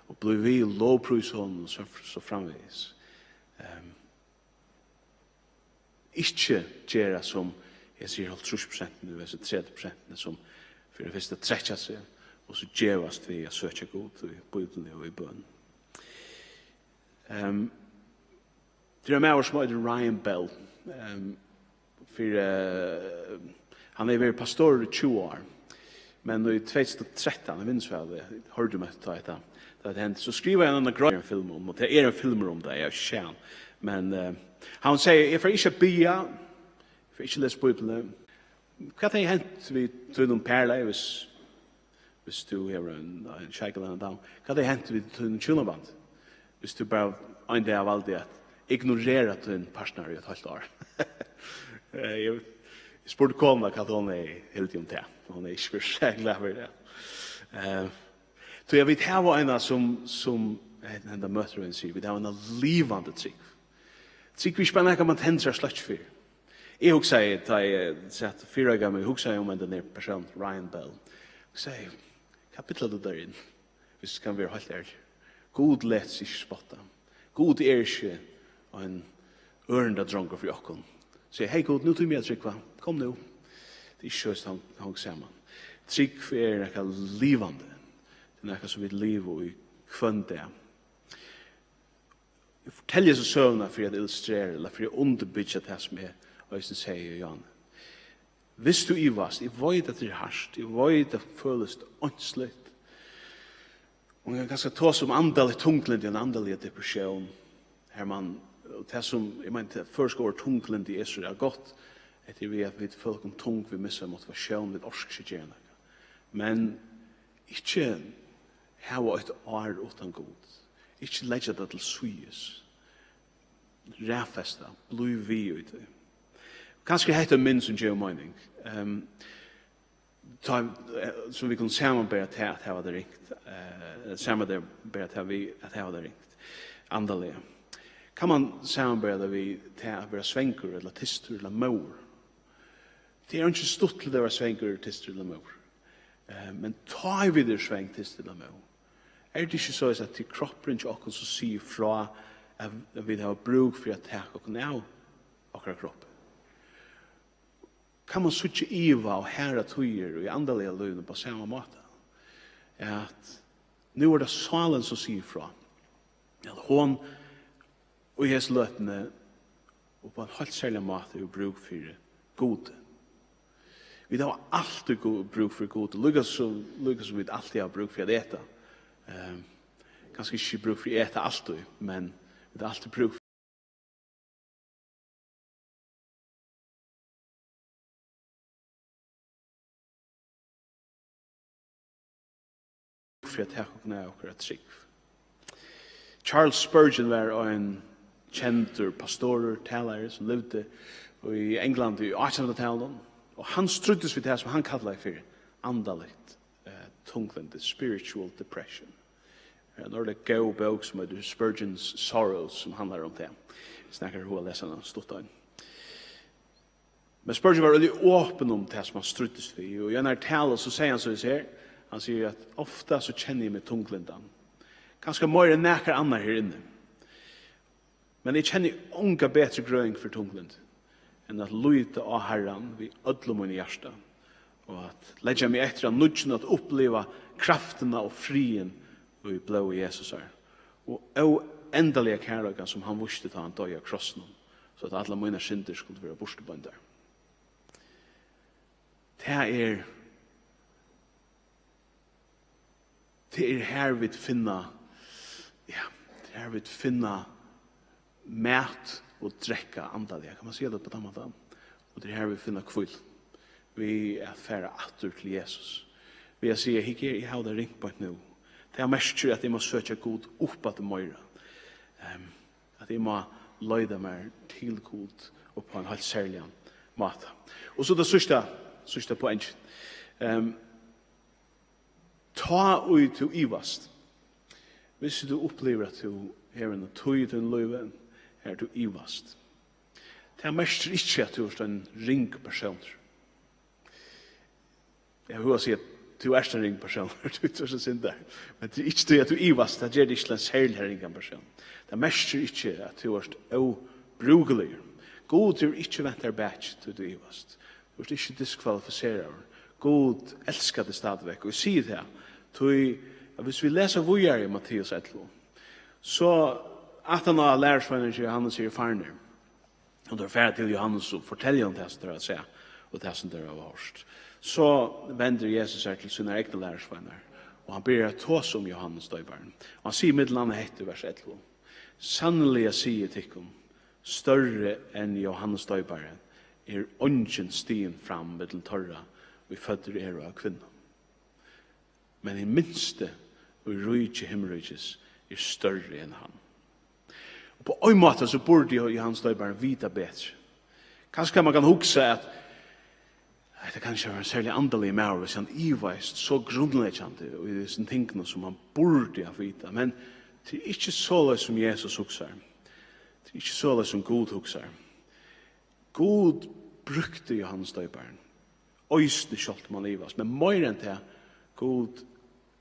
Og blív við og lovprísa honum og so, so framvegis. Ehm, ikki gera sum hesi hálvtrýss prosentini, hesi tretivu prosentini, sum fyri tað fyrsta trekkja seg, og so gevast við at søkja Gud í Bíbliuni og í bøn. Ehm, tað er ein maður, sum eitur Ryan Bell. Ehm, fyri, eh, hann hevur verið pastor í tjúgu ár. Men í tvey túsund og trettan, eg minnist væl, eg hoyrdi um hetta, tá hetta, tá hetta hendi, so skrivaði hann eina grein, ein film um, og tað er ein filmur um tað, eg havi ikki sæð hann. Men, eh, hann segði: "Eg fari ikki at biðja, eg fari ikki at lesa Bíbliuna." Hvat hevði hent við tínum parlagi, hvis, hvis tú hevur ein, ein sjeik ella ein dam? Hvat hevði hent við tínum hjúnabandi, hvis tú bara ein dag valdi at ignorera tín partner í eitt hálvt ár? Eh, eg, eg spurdi konuna, hvat hon hevði hildið um tað. Hon hevði ikki verið so glað fyri tað. Eh, tí at vit hava eina sum, sum, eh, henda møtir, og ein sigur, vit hava eina livandi trúgv. Trúgv er ikki bara nakað, man tendrar sløkkir fyri. Eg hugsaði, tá eg sat og fyrireikaði meg, hugsaði eg um hendan her persón, Ryan Bell. Hugsaði, hvat billar tú tær inn, hvis eg kann vera heilt ærligur? Gud læt seg ikki spotta. Gud er ikki ein ørindadrongur fyri okkum. Siga: "Hey Gud, nú tími eg at trúgva. Kom nú." Tað er ikki soleiðis, hann hong saman. Trúgv er nakað livandi. Tað er nakað, sum vit liva í hvønn dag. Eg fortelji hesa søguna fyri at illustrera, ella fyri at undirbyggja tað, sum eg eisini segði, Johan. Hvis tú ivast, eg veit, at tað er hart, eg veit, at tað følist einsligt. Hon kann kanska tosa um andaligt tunglyndi, ein andaliga depressjón. Har man, og tað sum, eg meini, tað føroyska orðið tunglyndi er so gott, hetta er við, at vit føla okkum tung, vit missa motivatión, vit orka ikki at gera nakað. Men ikki hava eitt ár uttan Gud. Ikki leggja tað til síðis. Raðfesta, blív við í tí. Kanska er hetta ein mynd, sum gevur meining. Ehm, Tá, eh, sum vit kunnu samanbera tað at hava tað ringt, eh, samanbera tað við at hava tað ringt, andaliga. Kann man samanbera tað við tað at vera svangur ella tystur ella móður? Tað er einki stuttligt at vera svangur, tystur ella móður. Eh, men tá ið vit eru svang, tyst ella móð, er tað ikki soleiðis, at tað er kroppurin hjá okkum, sum sigur frá, at, at vit hava brúk fyri at taka okkum av okkara kroppi? Kann man síggja iva og harðar tíðir í andaliga lívinum á sama máta? At nú er tað sálin, sum sigur frá. At hon í hesi løtuni og á ein heilt serligan máta hevur brúk fyri Gudi. Vit hava altíð Gu-, brúk fyri Gudi, líka sum, líka sum vit altíð hava brúk fyri at eta. Ehm, kanska ikki brúk fyri at eta altíð, men vit hava altíð brúk fyri at taka okkum av okkara trúgv. Charles Spurgeon var ein kendur pastorur, talari, sum livdi í Englandi í átjanhundraðtalinum, og hann stríddist við tað, sum hann kallaði fyri andaligt, eh, tunglyndi, spiritual depression. Ein ordiliga góð bók sum eitur Spurgeon's Sorrows, sum handlar um tað. Eg snakki um at lesa hana stutt ein. Men Spurgeon var veldig opin um tað sum hann stríddist við, og í einari talu so segði hann so her, hann sigur at ofta so kenni eg meg tunglyndan. Kanska meira enn nakar annar her inni. Men eg kenni onga betri grøðing fyri tunglyndi enn at líta á Harran við øllum mínum hjarta og at leggja meg eftir av nýggjum at uppliva kraftina og friðin í blóði Jesusar og óendaliga kærleika sum hann vísti, tá hann doyði á krossinum, so at allar mínar syndir skuldu vera burturbeindar. Tað er, tað er her vit finna, ja, tað er her vit finna mat og drekka andaliga, kann man siga tað á tann mátan? Og tað er her vit finna hvíl, við at fara aftur til Jesus, við at siga: "Hygg her, eg havi tað ringt beint nú." Tað merkir, at eg má søkja Gud upp aftur meira, ehm, at eg má leita mær til Gud upp á ein heilt serligan máta. Og so tað síðsta, síðsta poeng. Ehm, tá ið tú ivast, viss tú upplivir, at tú hevur eina tíð í tínum lívi, har tú ivast, tað merkir ikki, at tú ert ein ringur persónur. Eg havi hug at siga, at tú ert ein ringur persónur, tú ert ein syndari. Men tað er ikki tí, at tú ivast, tað ger teg ikki til ein serliga ringan persón. Tað merkir ikki, at tú ert óbrúkiligur. Gud hevur ikki vent tær bakið, tí tú ivast. Tú ert ikki diskvalifiseraður. Gud elskar teg stadigvæk. Og eg sigi tað, tí at viss vit lesa víðari í Matteus ellivu, so aftan á lærusveinarnir hjá Jóhannesi eru farnir, og teir fara til Jóhannes og fortelja honum tað, sum teir hava sæð, og tað, sum teir hava hoyrt. So vendir Jesus sær til sínar egnu lærusveinar, og hann byrjar at tosa um Jóhannes Doyparan. Og hann sigur millum annað hetta í vers ellivu: "Sanniliga sigi eg tykkum, størri enn Jóhannes Doypari er eingin stigin fram millum teirra, ið føddir eru av kvinnu." Men hin minsti í ríki himmiríkis er størri enn hann. Og á ein máta so burdi Jóhannes Doypari vita betri. Kanska man kann hugsa at hetta kann ikki vera ein serliga andaligur maður, viss hann ivaðist so grundleggjandi í hesum tingunum, sum hann burdi havt vitað. Men tað er ikki soleiðis, sum Jesus hugsar. Tað er ikki soleiðis, sum Gud hugsar. Gud brúkti Jóhannes Doyparan, eisini sjálvt um hann ivast. Men meira enn tað, Gud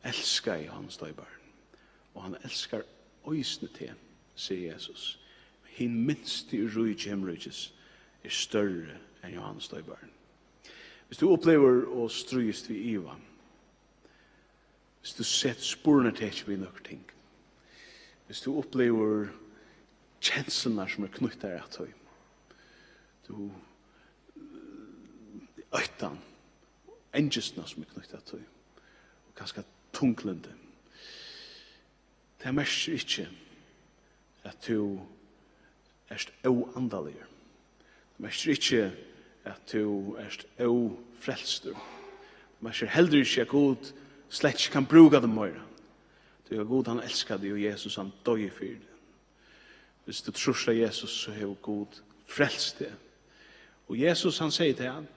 elskaði Jóhannes Doyparan, og hann elskar eisini teg, sigur Jesus. Hin minsti í ríki himmiríkis er størri enn Jóhannes Doyparin. Viss tú upplivir og stríðist við iva, viss tú setir spurnartekin við nøkur ting, viss tú upplivir kenslurnar, sum eru knýttar at tí, tú, óttan, angistuna, sum er knýtt at tí, og kanska tunglyndi, tað merkir ikki, at tú ert óandaligur. Tað merkir ikki, at tú ert ófrelstur. Tað merkir heldur ikki, at Gud slett ikki kann brúka teg meira. Tí at Gud, hann elskar teg, og Jesus, hann doyði fyri teg. Viss tú trýrt á Jesus, so hevur Gud frelst teg. Og Jesus, hann segði tað,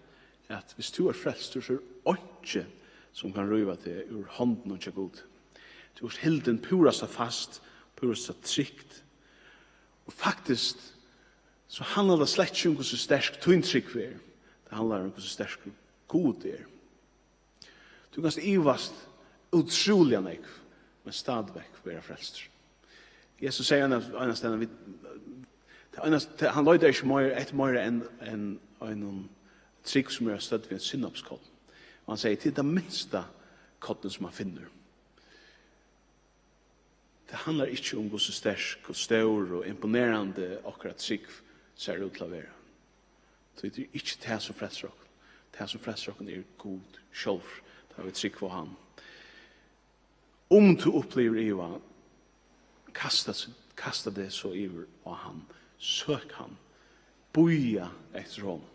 at viss tú ert frelstur, so er einki, sum kann ríva teg úr hondunum hjá Gudi. Tú ert hildin púrasta fast, púrasta trygt. Og faktiskt, so handlar tað slett ikki um, hvussu sterk tín trúgv er. Tað handlar um, hvussu sterkur Gud er. Tú kanst ivast ótrúliga nógv, men stadigvekk vera frelstur. Jesus segði eina, eina stað, vit, tað einast-, tað, hann leitar ikki meir, eftir meira enn, enn einum trúgv, sum er stødd við ein sinnopskorn. Og hann segði, tað er tað minsta kornið, sum hann finnur. Tað handlar ikki um, hvussu sterk og stór og imponerandi okkara trúgv sær út til at vera. Tí tað er ikki tað, sum frelsir okkum. Tað, sum frelsir okkum, er Gud sjálvur, tá vit trúgva á hann. Um tú upplivir iva, kasta, kasta teg so yvir á hann. Søk hann. Bíða eftir honum.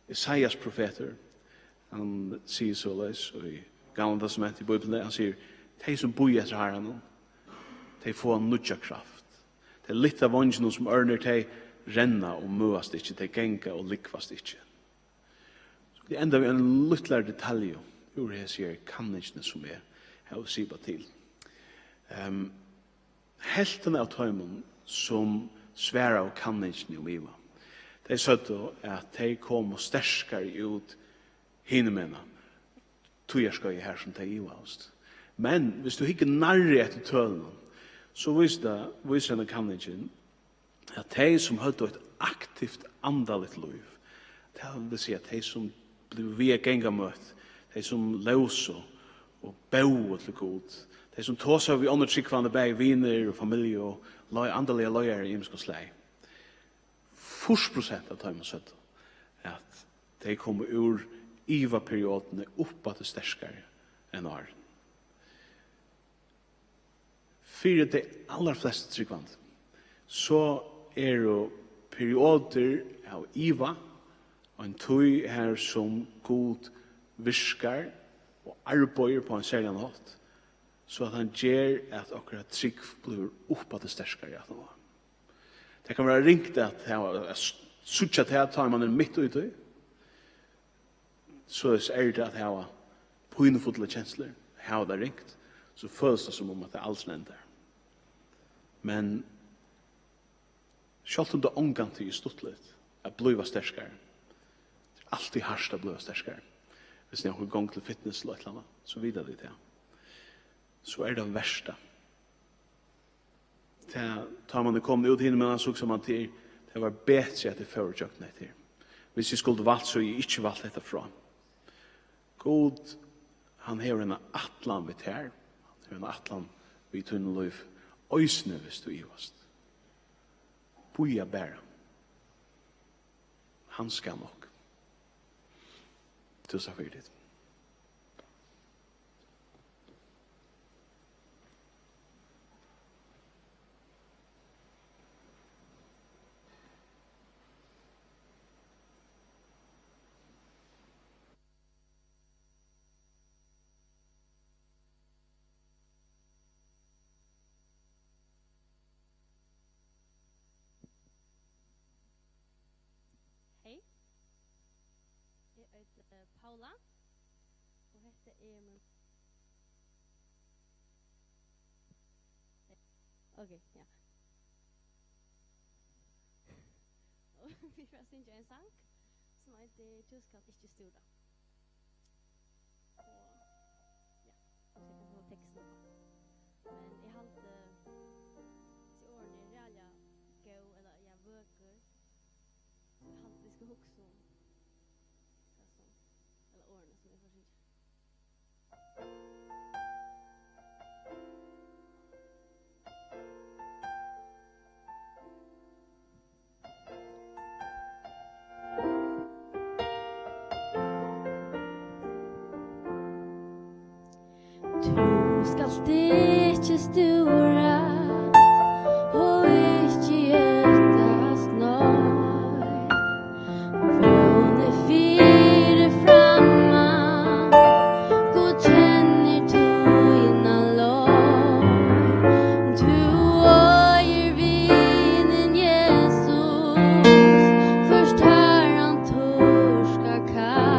Esaias profetur, hann sigur soleiðis í Gamla Testamenti í Bíbliuni, hann sigur, tey sum bíða eftir Harranum, tey fáa nýggja kraft. Tey lyfta veingjunum sum ørnir, tey renna og møðast ikki, tey ganga og lúgvast ikki. So vit enda við einum lítlari detalju úr hesi her kanningini, sum eg havi sipað til. Ehm, helvtin av teimum, sum svaraðu kanningini um iva, tey søgdu, at tey komu sterkari út hinumegin tíðarskeiðið, har sum tey ivaðust. Men viss tú hyggur nærri eftir tølunum, so vísir tað, vísir henda kanningin, at tey, sum høvdu eitt aktivt andaligt lív, tað vil siga, tey, sum blivu við at ganga møt, tey, sum lósu og bóðu til Gud, tey, sum tosaðu við onnur trúgvandi, bæði vinir og familju og lei-, andaligar leiðarar í ymiskum slag, fýrs prosent av teimum søgdu, at tey komu úr ivaperiodini uppaftur sterkari enn áðrenn. Fyri tey allarflestu trúgvandi, so eru periodir av iva ein tíð, har sum Gud virkar og arbeiðir á ein serligan hátt, so at hann ger, at okkara trúgv blívur uppaftur sterkari aftaná. Tað kann vera ringt at hava, at s-, síggja tað, tá man er mitt í tí. Soleiðis er tað at hava pínufullar kenslur, hava tað ringt, so følist tað, sum um at tað aldrin endar. Men sjálvt um tað ongantíð er stuttligt at blíva sterkari, tað er altíð hart at blíva sterkari. Viss nakar gongur til fitness ella eitt ella annað, so vita tit tað. So er tað versta. Tað, tá man er komin út hinumegin, so hugsar man, tað, tað var betri, at eg fór ígjøgnum hetta her. Viss eg skuldi valt, so hevði eg ikki valt hetta frá. Gud, hann hevur eina ætlan við tær. Hann hevur eina ætlan við tínum lívi. Eisini viss tú ivast. Bíða bara. Hann skal nokk. Túsund takk fyri tað. Hey, eg eiti Paula, og hetta er mín... Ok, ja. Og vit fara at syngja ein sang, sum eitur Tú skalt ikki stúra. Og, ja, eg skal fáa tekstin upp. Men eg haldi, hesi orðini eru ræðuliga góð, ella, ja, vøkur. So eg haldi, vit skal hugsa um tað sum, ella orðini sum eg fari at syngja. Tú skalt ikki stúra og ikki óttast, nei. Vónin er fyri framman, Gud kennir tína leið. Tú eigur vinin Jesus, fyrst har hann turkar kalt.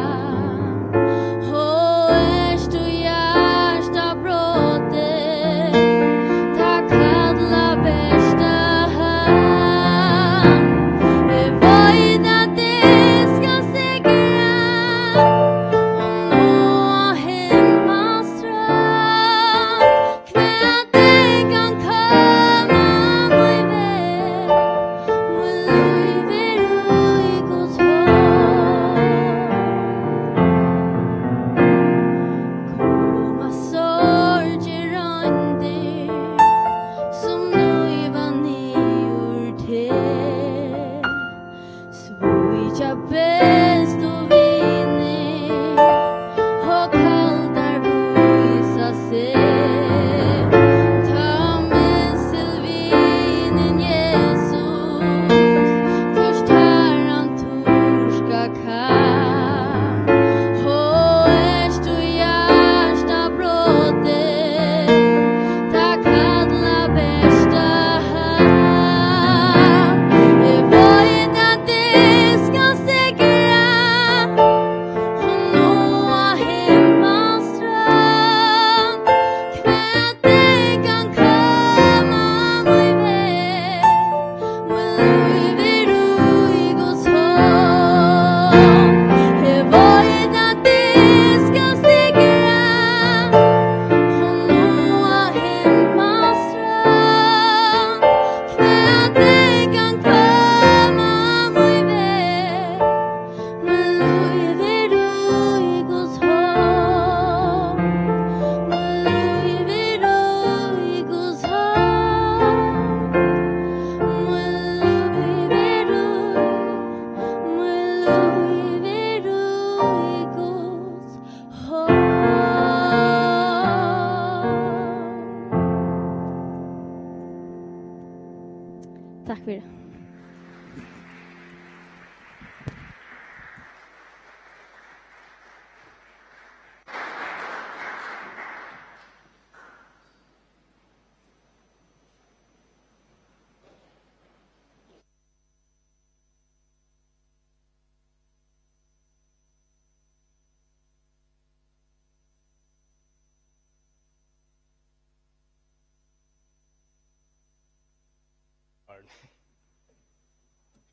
Takk fyri.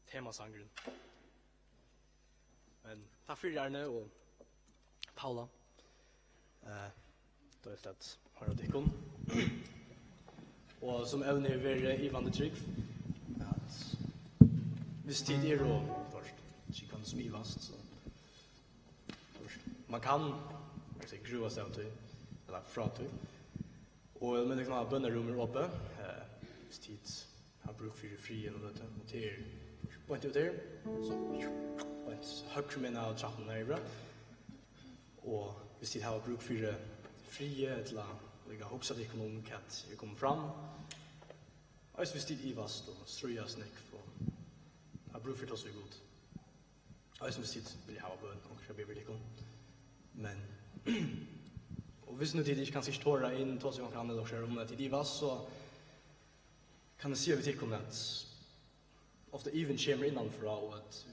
Temasangurin. Men takk fyri, Arne og Paula. Eh, Doyligt at hoyra tykkum. Og sum evni hevur verið ivandi trúgv, at viss tit eru, tú veist, trúgvandi sum ivast, so, tú veist, man kann, eg sigi, grúva seg av tí, ella frá tí. Og eg vil minna tykkum á, at bønarúm er opið, eh, viss tit hava brúk fyri frí eina løtu, og tað er beint út her, so beint høgrumegin av trappuni har yviri. Og viss tit hava brúk fyri friði, ella líka hugsa tykkum um, hvat er komið fram, eisini viss tit ivast og stríðast nógv og hava brúk fyri at tosa við Gud, eisini viss tit vilja hava bøn, onkur skal biðja fyri tykkum. Men, og viss nú tit ikki, kanska ikki tora inn, tosa við onkran annan, ella okkurt um at tit ivast, so kann eg siga við tykkum, at ofta ivin kemur innanfrá, og at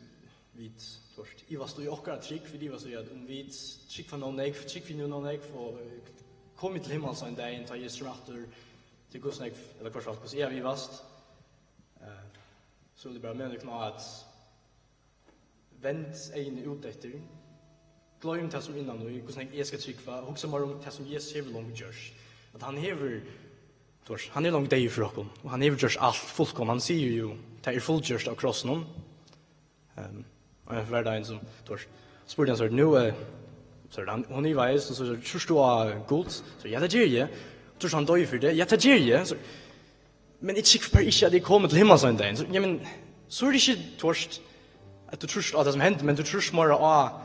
vit, tú veist, ivast í okkara trúgv, vit ivast í, at um vit trúgva nóg nógv, trúgvi nú nóg nógv, og, eh, komi til himmals ein dagin, tá Jesus kemur aftur, til hvussu nógv, ella hvussu alt, hvussu eg havi ivast, eh, so vil eg bara minna tykkum á, at vend eyguni út eftir. Gloym tað sum innan í, hvussu nógv eg skal trúgva. Hugsa meira um tað sum Jesus hevur longu gjørt. At hann hevur, tú veist, hann er longu deyður fyri okkum, og hann hevur gjørt alt fullkomið. Hann sigur jú, tað er fullgjørt á krossinum. Ehm, og eg var tað ein sum, tú veist, spurdi hann, so, nú, eh, so hann, hon ivaðist, og so, so, trýrt tú á Gud? So, ja, tað geri eg. Trýrt hann doyður fyri tað? Ja, tað geri eg. So, men eg trúgvi bara ikki, at eg komi til himmals ein dagin. So, ja, men, so er tað ikki, tú veist, at tú trýrt á tað sum hendi, men tú trýrt meira á,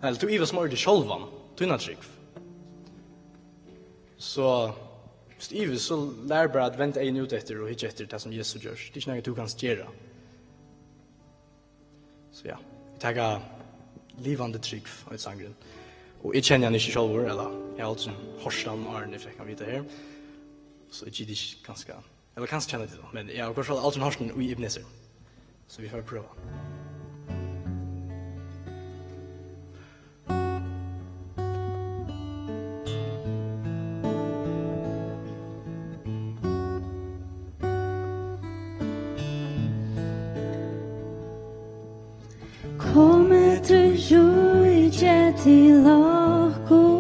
ella tú ivast meira í teg sjálvan, tína trúgv. So, viss tú ivist, so lær bara at venda eyguni út eftir og hyggja eftir tað sum Jesus gjørdi. Tað er ikki nakað, tú kanst gera. So ja, vit taka Livandi Trúgv, eitur sangurin. Og eg kenni hann ikki sjálvur, ella eg havi aldrin hoyrt hann, áðrenn eg fekk hann vita her. So eg giti ikki kanska, ella kanska kenni tit hann, men eg havi í hvørt fall aldrin hoyrt hann í Ebenezer. So vit fara at prøva. Komið, tú ríki, til okkum,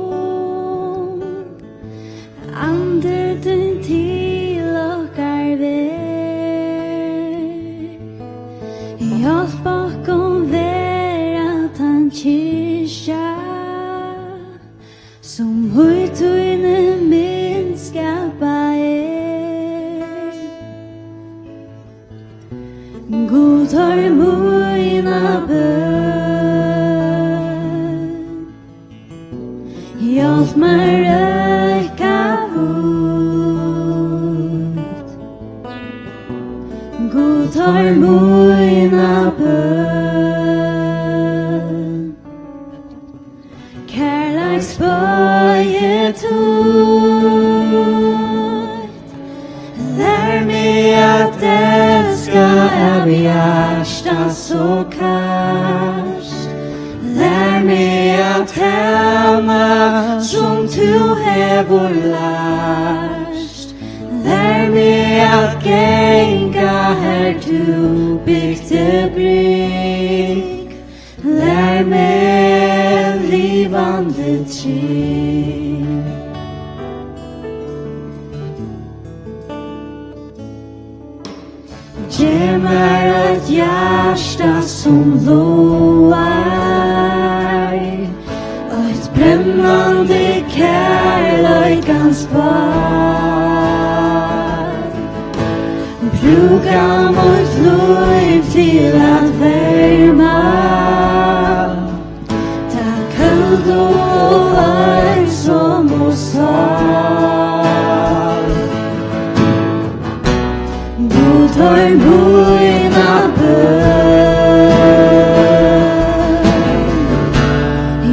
Andi tín til okkara veg. Hjálp okkum vera tann kirkja, sum í tíni mynd skapað er. Gud, hoyr mína bøn. Hjálp mær røkka út. Gud, hoyr mína bøn. Kærleiksboðið títt, lær meg at elska av hjarta so kalt. Lær meg at tæna sum tú hevur lært. Lær meg at ganga har tú bygdi brúgv. Lær meg livandi trúgv. Gev mær eitt hjarta sum logar, eitt brennandi kærleikans bál. Brúka mítt lív til at verma ta køldu og einsomu sál. Gud, Hoyr mína bøn,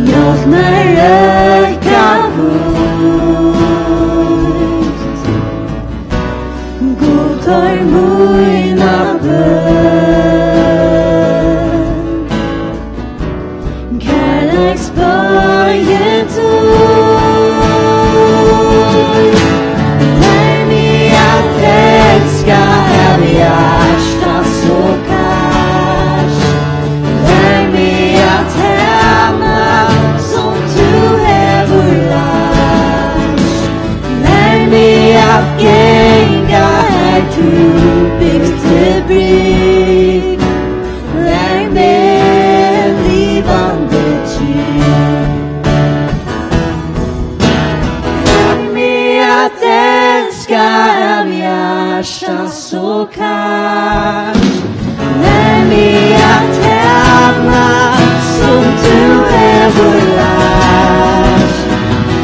hjálp mær røkka út. Gud, hoyr mína bøn. Kærleiksbøn tín. Lær meg at elska av hjarta so kært. Lær meg at tæna sum tú hevur lært. Lær meg at ganga har tú bygdi brúgv. Lær meg livandi trúgv. Lær meg at elska av hjarta so kært. Lær meg at tæna sum tú hevur lært.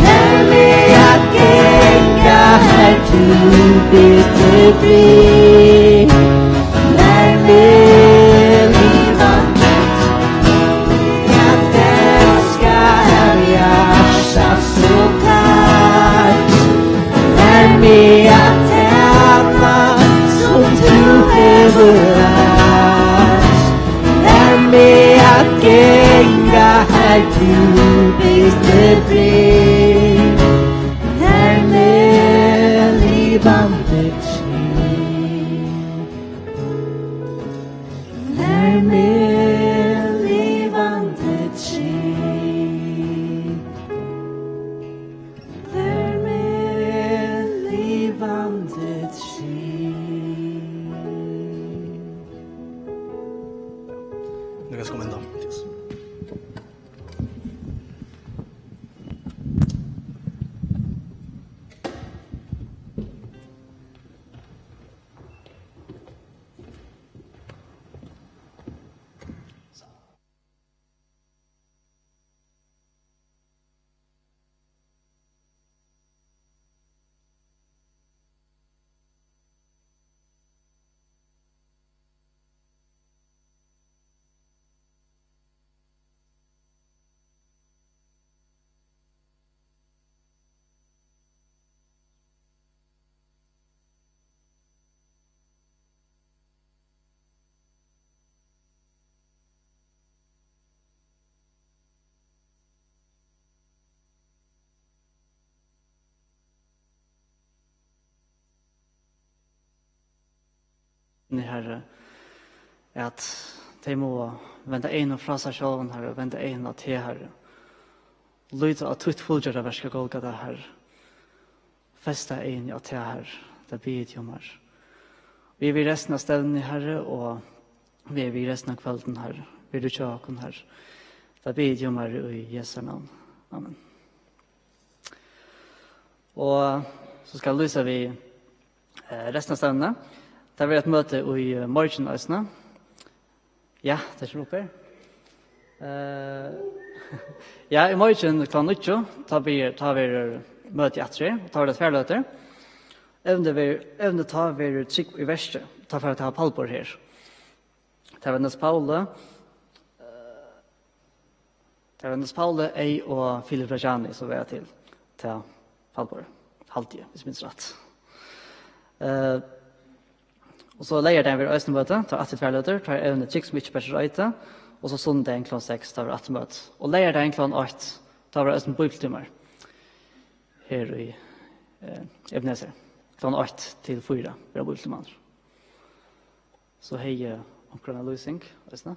Lær meg at ganga har tú bygdi brúgv. Lær meg livandi at elska av hjarta so kært. Lær meg at tæna sum tú hevur lært. Lær meg at ganga har tú bygdi brúgv. Lær meg livandi trúgv. Lær meg livandi trúgv. Lær meg livandi trúgv. Nú kanst koma inn tá, Mathias. Nei, Harri, at tey mugu venda eygunum frá sær sjálvum, Harri, og venda eygunum á teg, Harri. Og líta á títt fullgjørda verk á Golgata, Harri. Festa eyguni á teg, Harri. Tað biði eg teg um, Harri. Vit eru við restina av stevnuni, Harri, og vit eru við restina av kvøldinum, Harri. Ver tú hjá okkum, Harri. Tað biði eg teg um, Harri, í Jesu navni. Amen. Og so skal eg lýsa við, eh, restina av stevnuni. Tað verður eitt møti í, eh, morgin eisini. Ja, tað er ikki uppi. Eh, ja, í morgin klokkan níggju, tá byrjar, tá verður møti aftur her, og tá verður tað tvær løtur. Evnið verður, evnið tá verður trúgv í verki, tá fara vit at hava Paul her. Tað var Jóhannes Pauli, eh, tað var Jóhannes Pauli, Ey og Philip Rajani, sum var til, til Paul, haldi eg, viss eg minnist rætt. Eh, og so leygardagin verður eisini møti, tá er aftur tvær løtur, tá er evnið Trúgv sum ikki bert er eiti, og so sunnudagin klokkan seks, tá verður aftur møti. Og leygardagin klokkan eitt, tá verða eisini bíbliutímar her í, eh, Ebenezer. Klokkan eitt til fýra verða bíbliutímarnir. So hevði eg onkran lýsing, veitst tú?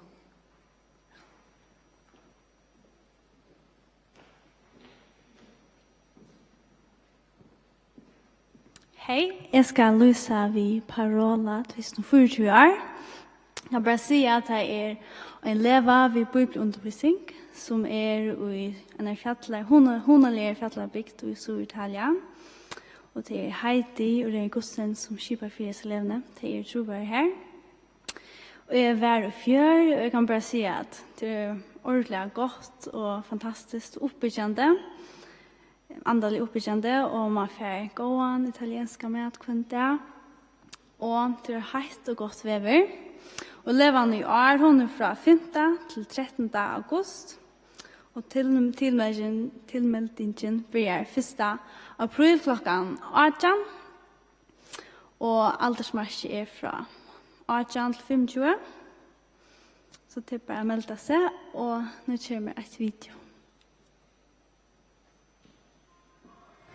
Hey, eg skal lýsa við Parola tvey túsund og fýraogtjúgu ár. Eg kann bara siga, at tað er ein leva við bíbliundirvísing, sum er í einari fjallar-, hugna-, hugnaligari fjallabygd í Suðuritalia. Og tað er Heidi og Reyni Gussen, sum skipa fyri hesi leguni. Tey eru trúboðarar her. Og eg var í fjør, og eg kann bara siga, at tað er ordiliga gott og fantastiskt og uppbyggjandi, andaliga uppbyggjandi, og man fær góðan italienskan mat hvønn dag. Og tað er heitt og gott veður. Og elevan í ár, hon er frá fimta til trettanda august. Og til, tilmeldingin, tilmeldingin byrjar fyrsta apríl klokkan átjan. Og aldursmarkið er frá átjan til fimmogtjúgu. So tað er bara at melda seg, og nú kemur eitt video.